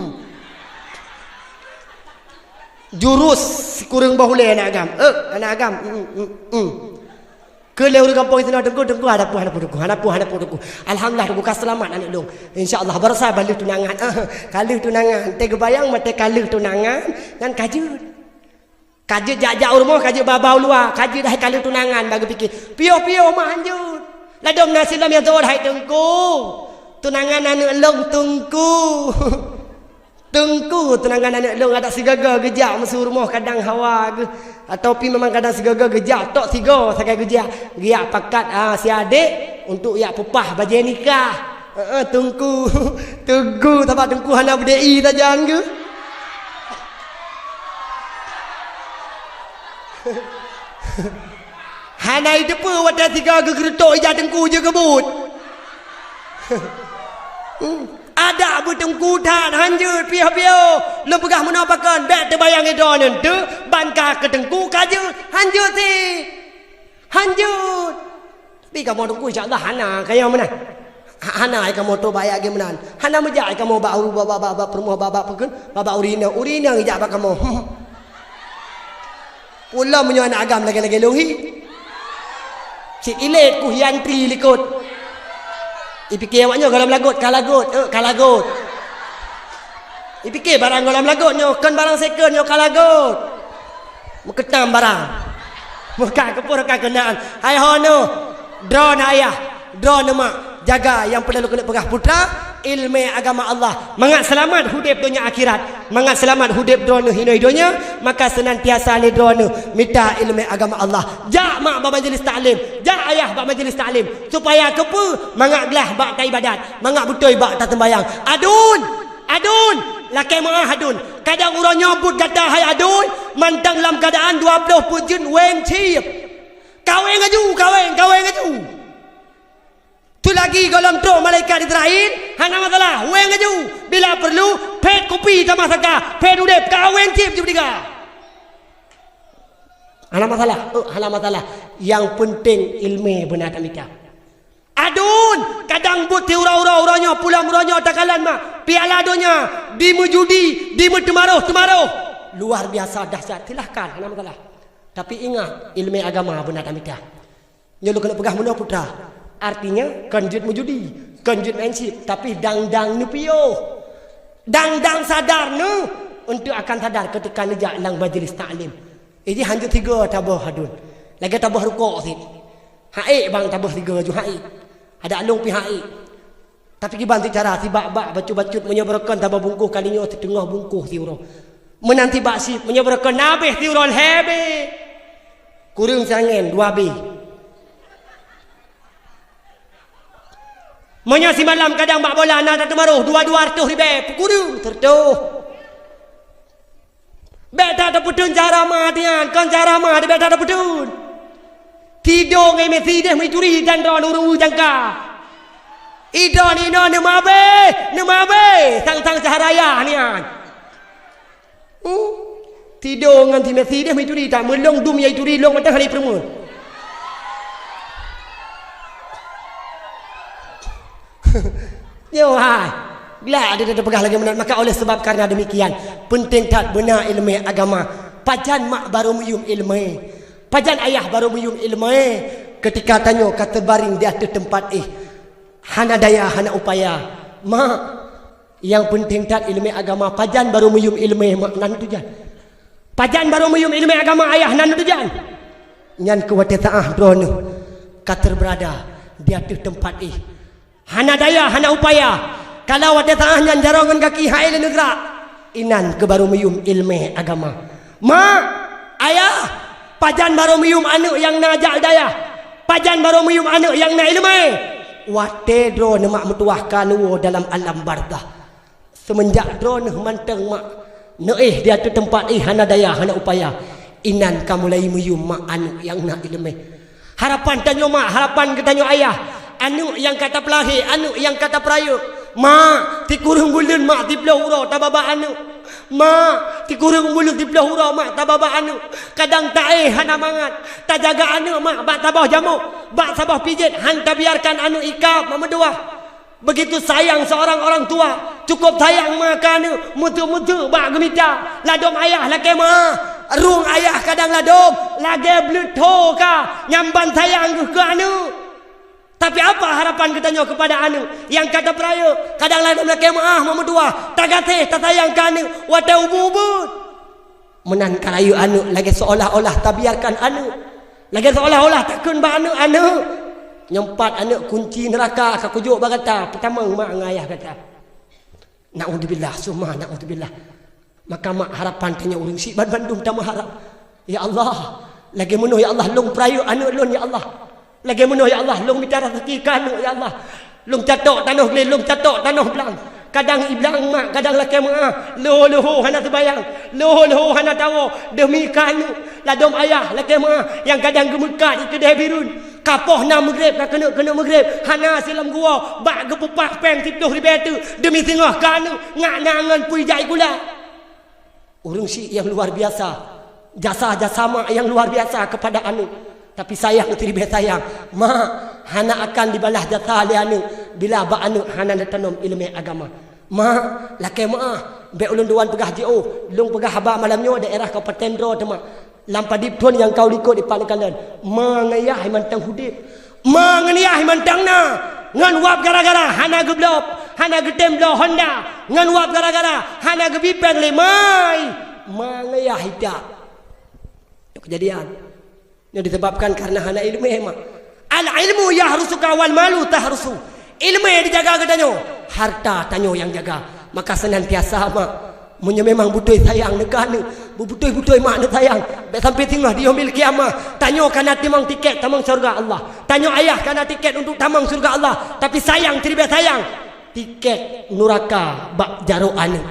Jurus sikureueng boh ulée aneuk agam. Eh, aneuk agam. Hmm, hmm, hmm. Keu lé ureueng gampông sinoe, Teungku, Teungku, hana peue, hana peue, Teungku, hana peue, hana peue, Teungku. Alhamdulillah, Teungku, ka seulamat aneuk lôn. Insya Allah, barosa ban lheueh tunangan. Ka lheueh tunangan, teuh geubayang watée ka lheueh tunangan, nyan ka jeuet. Ka jeuet jak-jak u rumoh, ka jeuet ba-ba u luwa, ka jeuet hai ka lheueh tunangan, bak geupike. Piôh-piôh mah hanjeuet. Ladôm na silom nyang teuôt hai Teungku. Tunangan aneuk lôn Teungku. Teungku, tunangan aneuk lôn adak sigaga geujak meuseu rumoh kadang hawa geuh, atau pi memang kadang sigaga geujak, tok sigoe sagai geujak, geujak pakat, ah, si adék untuk jak peupah bajée nikah. Heeh, Teungku. Teungku, sabab Teungku hana beude-i sajan geuh. Hana jiteupeue watée sigoe geugeureutok ija Teungku jeuet keu buet. Hmm. Adak beuteungku that, hanjeuet piôh-piôh. Lôn peugah meunoe pakon, bék teubayang droeneuh teuh, ban ka keu teungku ka jeuet, hanjeuet cit. Hanjeuet. Tapi kamoe teungku insya Allah hana kaya meunan. Ha-, hana ai kamoe toh bak ayat geuh meunan. Hana meujak ai kamoe bak uru, bak, bak, bak, bak peurumoh, bak, bak peue kheun, bak, bak ureueng inong. Ureueng inong ijak bak kamoe. Pula meunyoe aneuk agam lagée-lagée lôn hi. Cit ilét ku hiantri likot. Ipike awak nyoe gohlom lagot, ka lagot, eh, ka lagot. Ipike barang gohlom lagot nyoe, kon barang second nyoe ka lagot. Meukeutam barang. Meuka keupur ka keunaan. Hai ho nyoe, droeneuh ayah, droeneuh mak. Jaga nyang peureulée lôn keuneuk peugah putra, ileumèe agama Allah. Mangat seulamat udép donya akhirat. Mangat seulamat udép droeneuh inoe donya, maka seunantiasa lé droeneuh mita ileumèe agama Allah. Jak mak bak majlis taklim, jak ayah bak majlis taklim. Supaya keupeue? Mangat glah bak taibadat, mangat beutôi bak taseumbayang. Adun! Adun! Lakèe meu'ah adun. Kadang uroe nyoe buet gata hai adun, mantong lam keuadaan dua ploh peuet jeuet wéng cit. Kaweng aju, kaweng, kaweng aju. Teulagi gohlom trok malaikat Israel, hana masalah, wéng aju. Bila peurlu, phét kupi tamah saka, phét udép, kaweng cit jeuet tiga. Hana masalah, oh, hana masalah. Nyang peunteng ileumèe beuna tamita. Adun, kadang buet siuroe-uroe, uroe nyoe, pulang uroe nyoe takalon mak. Piala donya, dimeujudi, dimeuteumaroh-teumaroh. Luar biasa dahsyat, silahkan, hana masalah. Tapi ingat, ileumèe agama beuna tamita. Nyoe lôn keuneuk peugah meunoe putra. Artinya, kon jeuet meujudi, kon jeuet main chip, tapi dang-dang neupiôh. Dang-dang sadar neuh untuk akan sadar ketika neujak lam majlis taklim. Iji hanjeuet tiga taboh adun. Lagèe taboh rukok cit. Haék bang taboh tiga ju haék. Adak lôn pi haék. Tapi kiban ti cara, sibak-bak bacut-bacut, meunyoe beureukan taboh bungkôh kali nyoe siteungoh bungkôh siuroe. Meunan sibak sip, meunyoe beureukan na abéh siuroe lhèe abéh. Kureueng siangén dua abéh. Meunyoe simalam kadang bak bola na tateumaroh dua dua reutôh ribèe, peukureueng sireutôh. Bèk that tapeuteun cara mah nyan, kon cara mah bèk that tapeuteun. Tido ngon Messi deh meuturi dan droe ureueng jangka. Idon inoe neumabé, neumabé, sang-sang syahraya nyan. Hmm. Tido ngon si Messi deh meuturi, tak meulong dum ya ituri long mata hari peureumeun. Nyoe hai. Glak ada teupeugah lagèe meunan. Maka oleh sebab karena demikian, penting that beuna ileumèe agama. Pajan mak barô meuyum ileumèe? Pajan ayah barô meuyum ileumèe? Ketika tanyoe ka teubaring di ateueh teumpat éh, hana daya, hana upaya. Mak, nyang penting that ileumèe agama. Pajan barô meuyum ileumèe mak nan tujan. Pajan barô meuyum ileumèe agama ayah nan tujan. Nyan keuh watèe saah droeneuh ka teubeurada di ateueh teumpat éh. Hana daya, hana upaya. Kalau watèe saah nyan jaroe ngon gaki hai lé neugrak. Inan keuh barô meuyum ileumèe agama. Mak, ayah, pajan barô meuyum aneuk nyang na jak daya? Pajan barô meuyum aneuk nyang na ileumèe? Watèe droeneuh mak meutuwah ka neuwoe dalam alam barzakh. Seumeunjak droeneuh mantong mak neuéh di ateueh teumpat éh hana daya, hana upaya, inan ka mulai meuyum mak aneuk nyang na ileumèe. Harapan tanyoe mak, harapan geutanyoe ayah, aneuk nyang ka tapeulahé, aneuk nyang ka tapeurayeuk. Mak, sikureueng buleuen mak siploh uroe tababa aneuk. Mak, sikureueng buleuen siplôh uroe mak tababa aneuk. Kadang taéh hana mangat. Tajaga aneuk mak bak saboh jamok, bak saboh pijet, han tabiarkan aneuk ikab mak meutuwah. Begitu sayang seorang orang tua, cukup sayang ma keu aneuk, meuteuk-meuteuk bak geumita. Ladôm ayah lakée meu'ah, rueng ayah kadang ladôm, lagée bleuet tho ka, nyan ban sayang geuh keu aneuk. Tapi apa harapan geutanyoe keupada aneuk nyang ka tapeurayeuk? Kadang ladôm lakée meu'ah mak meutuwah, tagaséh tasayang keu aneuk watée ubeut-ubeut. Meunan ka rayeuk aneuk lagée seolah-olah tabiarkan aneuk, lagée seolah-olah takheun bak aneuk, "Aneuk, nyoe pat aneuk kunci neuraka ka kujok bak gata, peutamong mak ngon ayah gata." Naudzubillah, summa naudzubillah. Maka mak harapan tanyoe ureuëng syiek banmandum tameuharap, "Ya Allah, lagée meunoe ya Allah lôn peurayeuk aneuk lôn ya Allah. Lagée meunoe ya Allah lôn mita raseuki keu aneuk ya Allah. Lôn catok tanoh glé, lôn catok tanoh blang. Kadang iblang mak, kadang lakée meu'ah, leuho-leuho hana seubayang, leuho-leuho hana tawoe deumi keu aneuk. Ladôm ayah lakée meu'ah nyang kadang geumeukat di keudée bireuen. Ka poh nam meugreb, ka keuneuk-keuneuk meugreb, hana silam guwoe bak geupeupah péng siplôh ribée teuk deumi singoh keu aneuk, ngak na ngon peue jak sikula." Ureuëng syiek nyang luar biasa, jasa-jasa mak nyang luar biasa keupada aneuk. Tapi sayang siribée sayang, mak, hana akan dibalah jasa lé aneuk bila bak aneuk hana neutanom iéleumé agama. Mak, lakée meu'ah, bék ulôn duan peugah jiôh, lôn peugah haba malam nyoe daerah Kabupaten Droe teuma. Lam padub thon nyang ka u likot dipat neukalon, ma ngon yah mantong udeb. Ma ngon yah mantong na, ngon wab gara-gara hana geubloe, hana geutem bloe honda, ngon wab gara-gara hana geubi péng lé mai. Ma ngon yah ita. Nyoe keujadian. Nyoe disebabkan karena hana iéleumé mak. Al-ilmu yahrusuka wal malu tahrusu. Iéleumé dijaga geutanyoe, harta tanyoe nyang jaga. Maka senantiasa mak, meunyoe memang beutôi sayang neuh keu aneuk, beubeutôi-beutôi mak neusayang, bék sampai singoh di yaumil qiyamah tanyoe kana timang tiket tamong syeuruga Allah. Tanyoe ayah kana tiket untuk tamong syeuruga Allah, tapi sayang siribée sayang, tiket nuraka bak jaroe aneuk.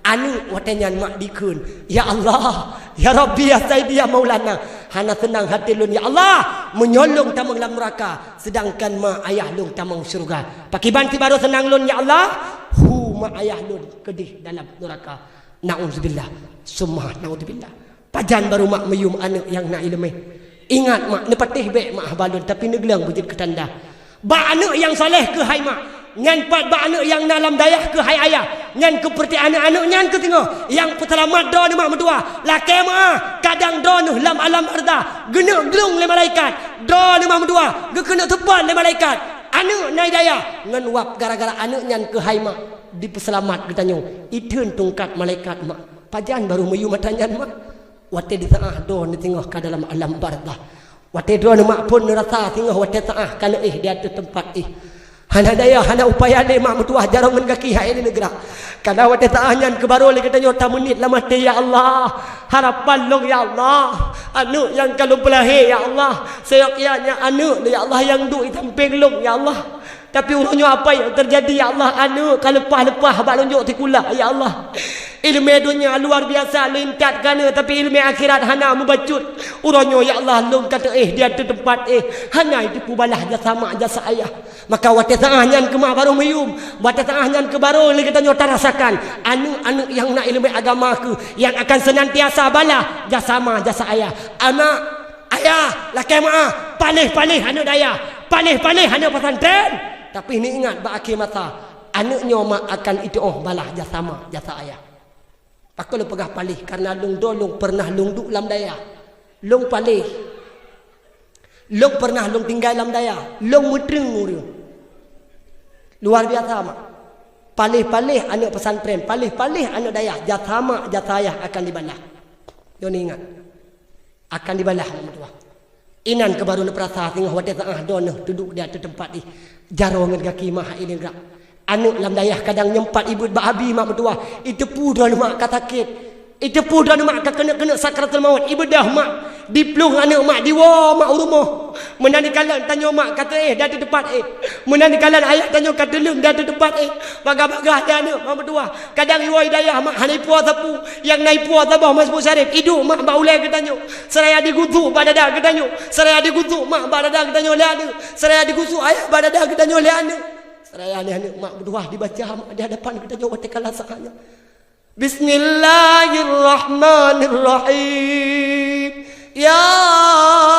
Aneuk watée nyan mak dikheun, "Ya Allah, ya Rabbi, ya Saidi, ya Maulana, hana seunang até lôn ya Allah, meunyoe lôn tamong lam nuraka, seudangkan ma ayah lôn tamong syeuruga. Pakiban sibaroe seunang lôn ya Allah, hu ma ayah lôn keudeh dalam nuraka." Naudzubillah, summa naudzubillah. Pajan barô mak meuyuem aneuk nyang na iéleumé. Ingat mak, neupatéh bék mak haba lôn, tapi neugleueng beujeuet keu tanda. Bak aneuk nyang saleh keuhai mak, nyan pat bak aneuk nyang na lam dayah keuhai ayah, nyan keupeureuté aneuk-aneuk nyan keuh singoh nyang peuseulamat droeneuh mak meutuwah. Lakée meu'ah, kadang droeneuh lam alam barzah geuneuk glông lé malaikat, droeneuh mak meutuwah geukeuneuk seupôt lé malaikat. Aneuk na i dayah ngon wab gara-gara aneuk nyan keuhai mak dipeuseulamat geutanyoe, itheun tungkat malaikat mak. Pajan barô meuyuem atra nyan mak? Watée di saát droeneuh singoh ka dalam alam barzah. Watée droeneuh mak phon neurasa singoh watée saát ka neuéh di ateueh teumpat éh. Hana daya, hana upaya lé mak meutuwah jaroe ngon gaki hai lé neugrak. Kadang watée saát nyan keuh barô lé geutanyoe tameuniet lam até, "Ya Allah, harapan lôn ya Allah, aneuk nyang ka lôn peulahé ya Allah, siyok ya nyan aneuk ya Allah nyang duek di sampéng lôn ya Allah." Tapi uroe nyoe apa nyang teujadi, ya Allah? Aneuk ka leupah-leupah bak lôn jok sikula, ya Allah. Iéleumé donya luar biasa lôn intat keu aneuk, tapi iéleumé akhirat hana meubacut. Uroe nyoe, ya Allah, lôn ka teuéh di ateueh teumpat éh, hana jiteupeue balaih jasa mak jasa ayah. Maka watée saát nyan keuh mak barô meuyuem, watée saát nyan keuh barô lé geutanyoe tarasakan aneuk-aneuk nyang na iéleumé agama keuh nyang akan seunantiasa balaih jasa mak jasa ayah. Aneuk, ayah, lakée meu'ah, paléh-paléh aneuk dayah, paléh-paléh aneuk pesantren. Tapi neuingat bak akhé masa, aneuk nyoe mak akan itu'oh balaih jasa mak, jasa ayah. Pakon lôn peugah paléh? Karena lôn droe lôn peureunah lôn duek lam dayah. Lôn paléh. Lôn peureunah lôn tinggai lam dayah. Lôn meutreueng ureuëng. Luar biasa mak. Paléh-paléh aneuk pesantren, paléh-paléh aneuk dayah, jasa mak, jasa ayah akan dibalaih. Nyoe neuingat. Akan dibalaih mak meutuwah. Inan keuh barô neupeurasa singoh watée saát droeneuh teuduek di ateueh teumpat éh, jaroe ngon gaki mak hai lé neugrak. Aneuk lam dayah kadang nyoe pat ibeuet bak abi mak meutuwah, iteupeue droeneuh mak ka sakét. Iteupeue droeneuh mak ka keuneuk-keuneuk sakratul maut, ibeudôh mak, diplueng aneuk mak, diwoe mak u rumoh. Meunan dikalon tanyoe mak ka teuéh di ateueh teumpat éh. Meunan dikalon ayah tanyoe ka teuleueng di ateueh teumpat éh. Bagah-bagah di aneuk mak meutuwah. Kadang iwoe i dayah mak hana ipuwoe sapeue, nyang na ipuwoe saboh meuseupôt syarif, iduek mak bak ulée geutanyoe, seuraya digusok bak dada geutanyoe, seuraya digusok mak bak dada geutanyoe lé aneuk, seuraya digusok ayah bak dada geutanyoe lé aneuk, seuraya lé aneuk mak meutuwah dibaca mak di hadapan geutanyoe watée kala saát nyan. Bismillahirrahmanirrahim. Yasin,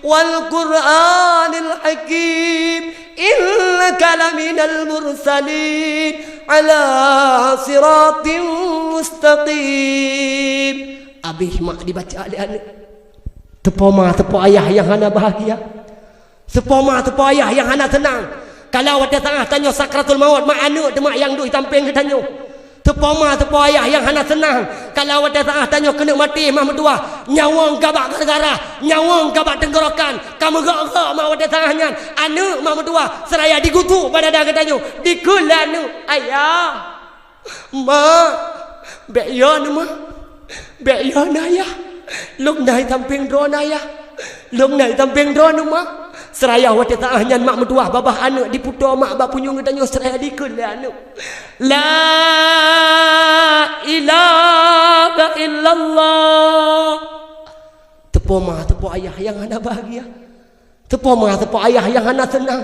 wal Qur'anil Hakim, innaka laminal mursalin, ala siratim mustaqim. Abéh mak dibaca lé aneuk. Teupo ma, teupo ayah nyang hana bahagia. Teupo ma, teupo ayah nyang hana seunang. Kalau watée saah tanyoe sakratul maut, mak aneuk teuma nyang duek sampéng geutanyoe. Teupo ma, teupo ayah nyang hana seunang. Kalau watée saah tanyoe keuneuk maté, mak meutuwah, nyawöng ka bak gara-gara, nyawöng ka bak teunggorokan, ka meugok-gok mak watée saah nyan. Aneuk mak meutuwah, seuraya digusuk bak dada geutanyoe, dikheun lé aneuk, "Ayah." "Mak, bék yo neuh, Mak. Bék yo neuh, Ayah. Lôn na i sampéng droeneuh, Ayah. Lôn na i sampéng droeneuh, Mak." Seuraya watée saah nyan mak meutuwah babah aneuk dipeutoe mak bak punyueng geutanyoe seuraya dikheun lé aneuk, "La ilaha illallah." Teupo ma, teupo ayah nyang hana bahagia. Teupo ma, teupo ayah nyang hana seunang.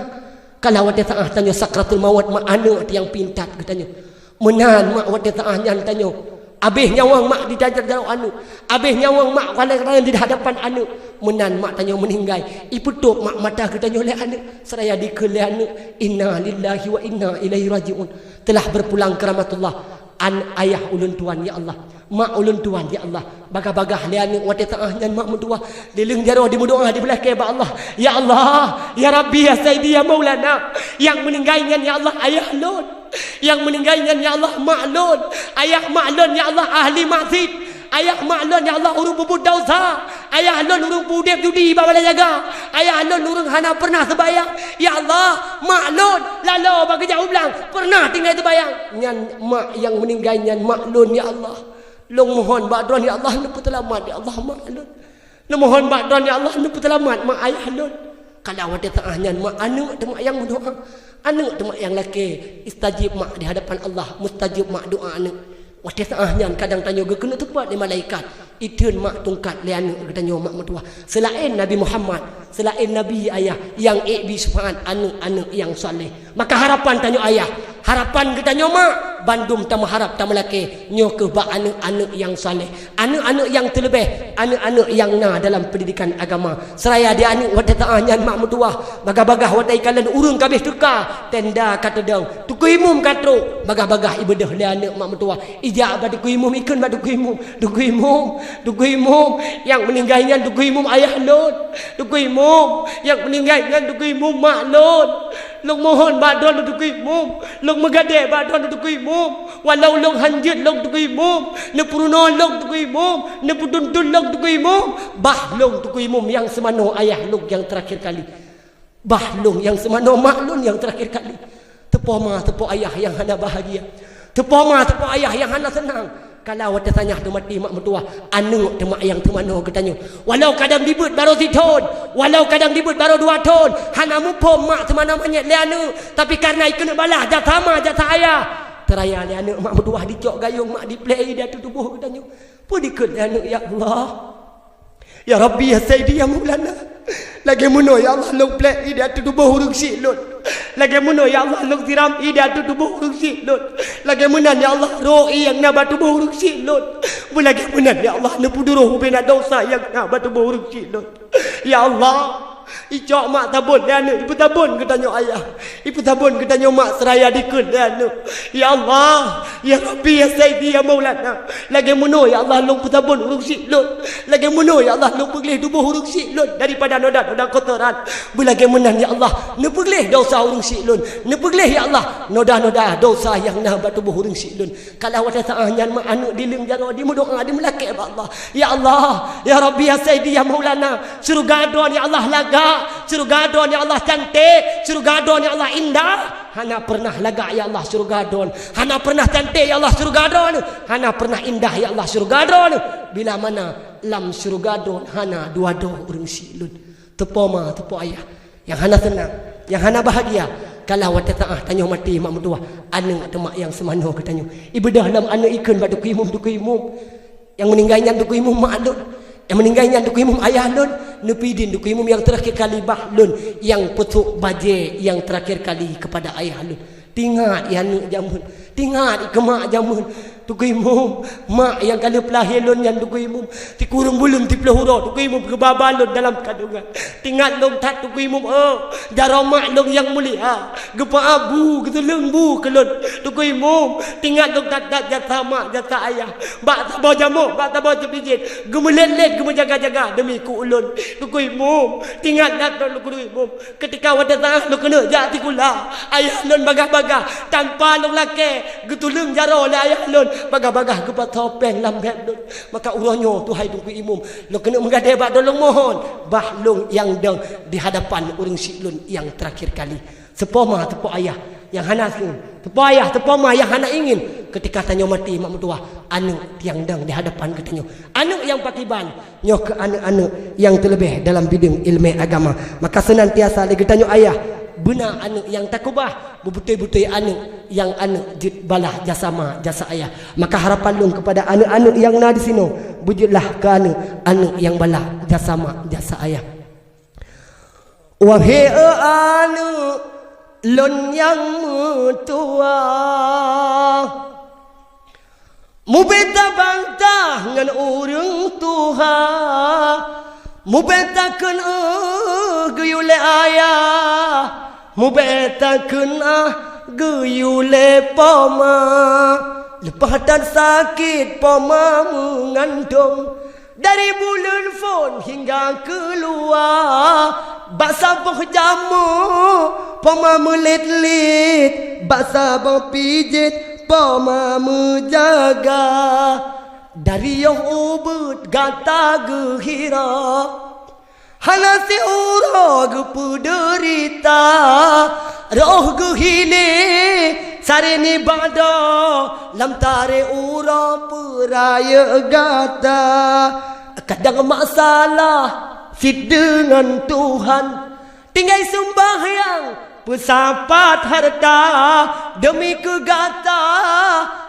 Kalau watée saah tanyoe sakratul maut, mak aneuk nyang pintat geutanyoe. Meunan mak watée saah nyan tanyoe. Abéh nyawöng mak di jaroe aneuk. Abéh nyawöng mak kaleng-kaleng di hadapan aneuk. Meunan mak tanyoe meuninggai. Ipeutôp mak mata geutanyoe lé aneuk. Seuraya dikheun lé aneuk, "Inna lillahi wa inna ilaihi raji'un." Telah berpulang ke rahmatullah. An ayah ulôn tuan, ya Allah. Mak ulôn tuan, ya Allah. Bagah-bagah lé aneuk watée saah nyan mak meutuwah. Di leueng jaroe dimeudoá dibeulakée bak Allah. Ya Allah, ya Rabbi, ya Saidi, ya Maulana. Nyang meuninggai nyan, ya Allah, ayah lôn. Nyang meuninggai nyan, ya Allah, mak lôn. Ayah mak lôn, ya Allah, ahli masjid. Ayah mak lôn, ya Allah, ureuëng peubuet desya. Ayah lôn ureuëng peuudeb judi bak balai jaga. Ayah lôn ureuëng hana peureunah seubayang. Ya Allah, mak lôn laloe bak geujak u blang, peureunah tinggai seubayang. Nyan mak nyang meuninggai nyan mak lôn, ya Allah. Lôn mohon bak Droen, ya Allah, neupeuseulamat, ya Allah, mak lôn. Lôn mohon bak Droen, ya Allah, neupeuseulamat mak ayah lôn. Kalau watée saah nyan mak aneuk teuma nyang meudoá. Aneuk teuma nyang lakée istajib mak di hadapan Allah, mustajib mak doá aneuk. Watée saah nyan kadang tanyoe geukeuneuk teupat lé malaikat, itheun mak tungkat lé aneuk geutanyoe mak meutuwah. Seulaén Nabi Muhammad, seulaén Nabi ayah nyang ék bi syeufaat aneuk-aneuk nyang saleh. Maka harapan tanyoe ayah, harapan geutanyoe mak, bandum tameuharab tameulakée nyoe keuh bak aneuk-aneuk nyang saleh, aneuk-aneuk nyang teuleubeh, aneuk-aneuk nyang na dalam peundidikan agama. Seuraya di aneuk watée saah nyan mak meutuwah, bagah-bagah watée ikalon ureuëng ka abéh teuka, tenda ka teudong, teungku imum ka trok, bagah-bagah ibeudôh lé aneuk mak meutuwah. Ijak bak teungku imum, ikheun bak teungku imum, "Teungku imum, teungku imum, nyang meuninggai nyan teungku imum ayah lôn. Teungku imum, nyang meuninggai nyan teungku imum mak lôn. Lôn mohon bak Droen teungku imum, lôn meugadée bak Droen teungku imum. Walau lôn hanjeuet lôn teungku imum, neupeurunoe lôn teungku imum, neupeutuntut lôn teungku imum, bah lôn teungku imum nyang seumanoe ayah lôn nyang teurakhir kali." Bah lôn nyang seumanoe mak lôn nyang teurakhir kali. Teupo ma, teupo ayah nyang hana bahagia. Teupo ma, teupo ayah nyang hana seunang. Kalau watée saah nyan teumaté mak meutuwah, aneuk teuma nyang teumanoe geutanyoe. Walau kadang dibeuet barô sithon, walau kadang dibeuet barô dua thon, hana muphom mak teuma na manyét lé aneuk, tapi kareuna ikeuneuk balaih jasa ma, jasa ayah, teuraya lé aneuk mak meutuwah dicok gayong mak diplei di ateueh tuboh geutanyoe. Peue dikheun lé aneuk, "Ya Allah, ya Rabbi, ya Saidi, ya Maulana. Lagée meunoe, ya Allah, lôn plek ié di ateueh tuboh ureuëng syiek lôn. Lagée meunoe, ya Allah, lôn siram ié di ateueh tuboh ureuëng syiek lôn. Lagée meunan, ya Allah, roh ié nyang na bak tuboh ureuëng syiek lôn. Beulagée meunan, ya Allah, neupeuduroh ubena desya nyang na bak tuboh ureuëng syiek lôn." Ya Allah, icok mak sabon lé aneuk, ipeutabon geutanyoe ayah, ipeutabon geutanyoe mak seuraya dikheun lé aneuk, "Ya Allah, ya Rabbi, ya Saidi, ya Maulana, lagée meunoe, ya Allah, lôn peutabon ureuëng syiek lôn. Lagée meunoe, ya Allah, lôn peugleh tuboh ureuëng syiek lôn daripada noda-noda kotoran. Beulagée meunan, ya Allah, neupeugleh desya ureuëng syiek lôn. Neupeugleh, ya Allah, noda-noda desya nyang na bak tuboh ureuëng syiek lôn." Kalau watée saah nyan mak aneuk di leueng jaroe dimeudoá dimeulakée bak Allah, "Ya Allah, ya Rabbi, ya Saidi, ya Maulana, syeuruga Droen, ya Allah, lagak, syeuruga Droen, ya Allah, canték, syeuruga Droen, ya Allah, indah. Hana peureunah lagak, ya Allah, syeuruga Droen. Hana peureunah canték, ya Allah, syeuruga Droen. Hana peureunah indah, ya Allah, syeuruga Droen. Bila mana lam syeuruga Droen hana dua droe ureuëng syiek lôn." Teupo ma, teupo ayah nyang hana seunang, nyang hana bahagia. Kalau watée saah tanyoe maté mak meutuwah, aneuk teuma nyang seumanoe geutanyoe. Ibeudôh lom aneuk ikheun bak teungku imum, "Teungku imum, nyang meuninggai nyan teungku imum mak lôn. Nyang meuninggai nyan teungku imum ayah lôn. Neupeuidin teungku imum nyang teurakhir kali bah lôn nyang peusok bajée nyang teurakhir kali keupada ayah lôn." Teuingat, ya aneuk jameun, Teuingat keu mak jameun, Teungku Imum, mak nyang ka lheueh peulahé lôn nyan, Teungku Imum, sikureueng buleuen siplôh uroe, Teungku Imum, geubaba lôn dalam kandungan. Teuingat lôn that, Teungku Imum, oh, jaroe mak lôn nyang mulia, geupeuabu, geutuleueng bu keu lôn, Teungku Imum. Teuingat lôn that-that jasa mak, jasa ayah. Bak saboh jamoe, bak saboh teupijét, geumeulet-let, geumeujaga-jaga demi keu ulôn, Teungku Imum. Teuingat that lôn, Teungku Imum. Keutika watée saát lôn keuneuk jak sikula, ayah lôn bagah-bagah, tanpa lôn lakée, geutuleueng jaroe lé ayah lôn, bagah-bagah geupasoe péng lam bèk lôn. Maka uroe nyoe, tuhai Teungku Imum, lôn keuneuk meugadée bak droe lôn mohon, bah lôn nyang dong di hadapan ureuëng syik lôn nyang teurakhir kali. Soe po ma, soe po ayah nyang hana seungén, soe po ayah, soe po ma nyang hana ingin keutika tanyoe maté mak meutuwah, aneuëk nyang dong di hadapan geutanyoe. Aneuëk nyang pakiban, nyoe keuh aneuëk-aneuëk nyang teuleubeh dalam bideueng iéleumé agama. Maka seunantiasa lé geutanyoe ayah beuna aneuëk nyang takeubah, beubeutôi-beutôi aneuëk nyang aneuëk jeuet balah jasa ma, jasa ayah. Maka harapan lôn keupada aneuëk-aneuëk nyang na disinoe, beujeuetlah keu aneuëk, aneuëk nyang balah jasa ma, jasa ayah. Wahé aneuëk lôn nyang meutuwah, mubeta bantah ngon ureuëng tuha, mubeta keuneuk geuyue lé ayah, mubeta keuneuk geuyue lé po ma. Leupah that sakét po ma meungandong, dari buleuen phon hingga keuluwa, bak saboh jamoe po ma meulet-let, bak saboh pijét po ma meujaga. Dari yoh ubeuet gata geuhira, hana siuroe geupeudeurita, roh geuhiléng saré nibak doh lam taré uroe peurayeuk gata. Kadang masalah cit deungon Tuhan, tinggai seumbahyang, peusapat hareuta, deumi keu gata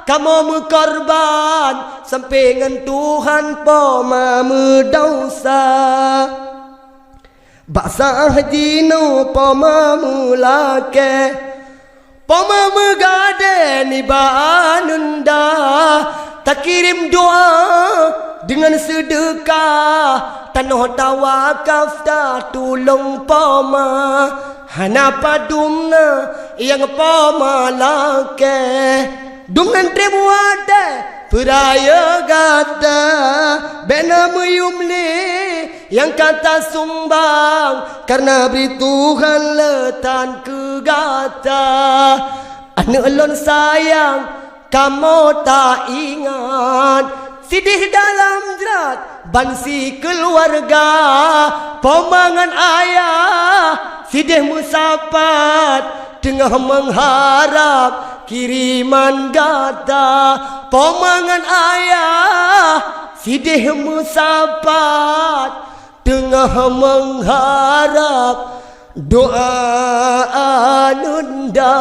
kamoe meukorban, sampoe ngon Tuhan po ma meudesya. Bak saát jinoe po ma meulakée, po ma meugadée nibak aneuëk nda, takirém doá deungon seudeukah, tanoh tawakaf tatulông po ma. Hana padum na nyang po ma lakée, dum nan treb watée peurayeuk gata, bék na meuyuem lé nyang ka tasumbang, kareuna bri Tuhan le tan keu gata. Aneuëk lôn sayang, kamoe taingat, sideh dalam jrat ban sikeuluwarga, po ma ngon ayah sideh meusapat, teungoh meuharab kiriman gata. Po ma ngon ayah sideh meusapat, teungoh meuharab doá aneuëk nda.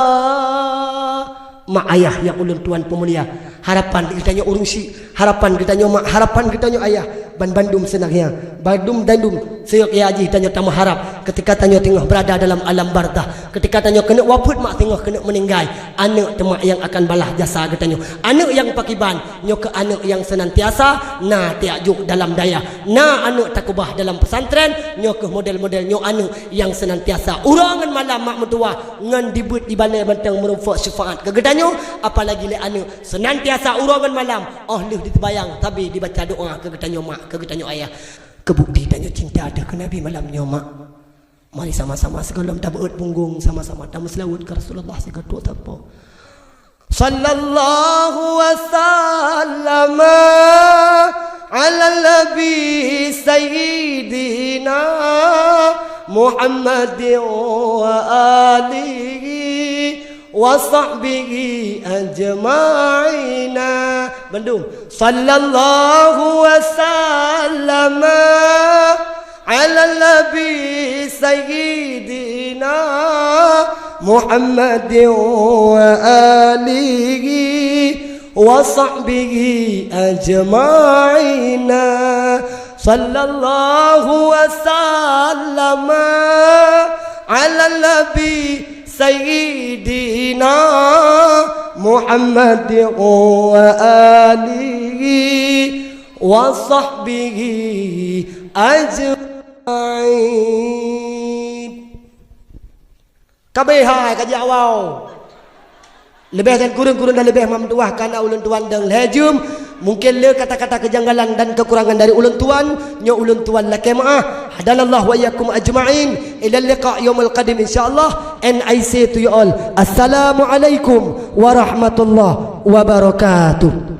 Mak ayah nyang ulôn tuan peumulia, harapan geutanyoe ureuëng syik, harapan geutanyoe mak, harapan geutanyoe ayah, ban bandum seunang ya, bandum dandum seuyok ya jih tanyoe tameuharab keutika tanyoe teungoh beurada dalam alam barzakh, keutika tanyoe keuneuk wafeuet mak teungoh keuneuk meuninggai, aneuëk teuma nyang akan balah jasa geutanyoe. Aneuëk nyang pakiban, nyoe keuh aneuëk nyang seunantiasa na tajak dalam dayah, na aneuëk takeubah dalam pesantren, nyoe keuh model-model nyoe aneuëk nyang seunantiasa uroe ngon malam mak meutuwah ngon dibeuet ibalée mantong meurumpok syeufaat keu geutanyoe, apalagi lé aneuëk seunantiasa uroe ngon malam óh lheueh jiteubayang sabe jibaca doá keu geutanyoe mak, keu geutanyoe ayah. Keu bukti tanyoe cinta teuh keu Nabi malam nyoe mak. Mari sama-sama sigohlom tabeuet punggong, sama-sama tameuseulaweuet keu Rasulullah sigoe trok sapo. Sallallahu wasallama ala nabi sayyidina Muhammadin wa alihi wa sahbihi ajma'ina. Bandum. Sallallahu wasallama ala nabi sayyidina Muhammadin wa alihi wa sahbihi ajma'ina. Sallallahu wasallama ala nabi sayyidina Muhammad wa alihi wa sahbihi ajma'in. Ka beuhai ka jiawai. Leubeh dan kureueng, kureueng dan leubeh, meutuah kana ulôn tuan deungon lhée jeuem. Mungken le kata-kata kejanggalan dan kekurangan dari ulôn tuan, nyoe ulôn tuan lakée meu'ah. Hadanallahu wa iyyakum ajma'in. Ilal liqa yaumil qadim insyaallah. And I say to you all, assalamualaikum warahmatullahi wabarakatuh.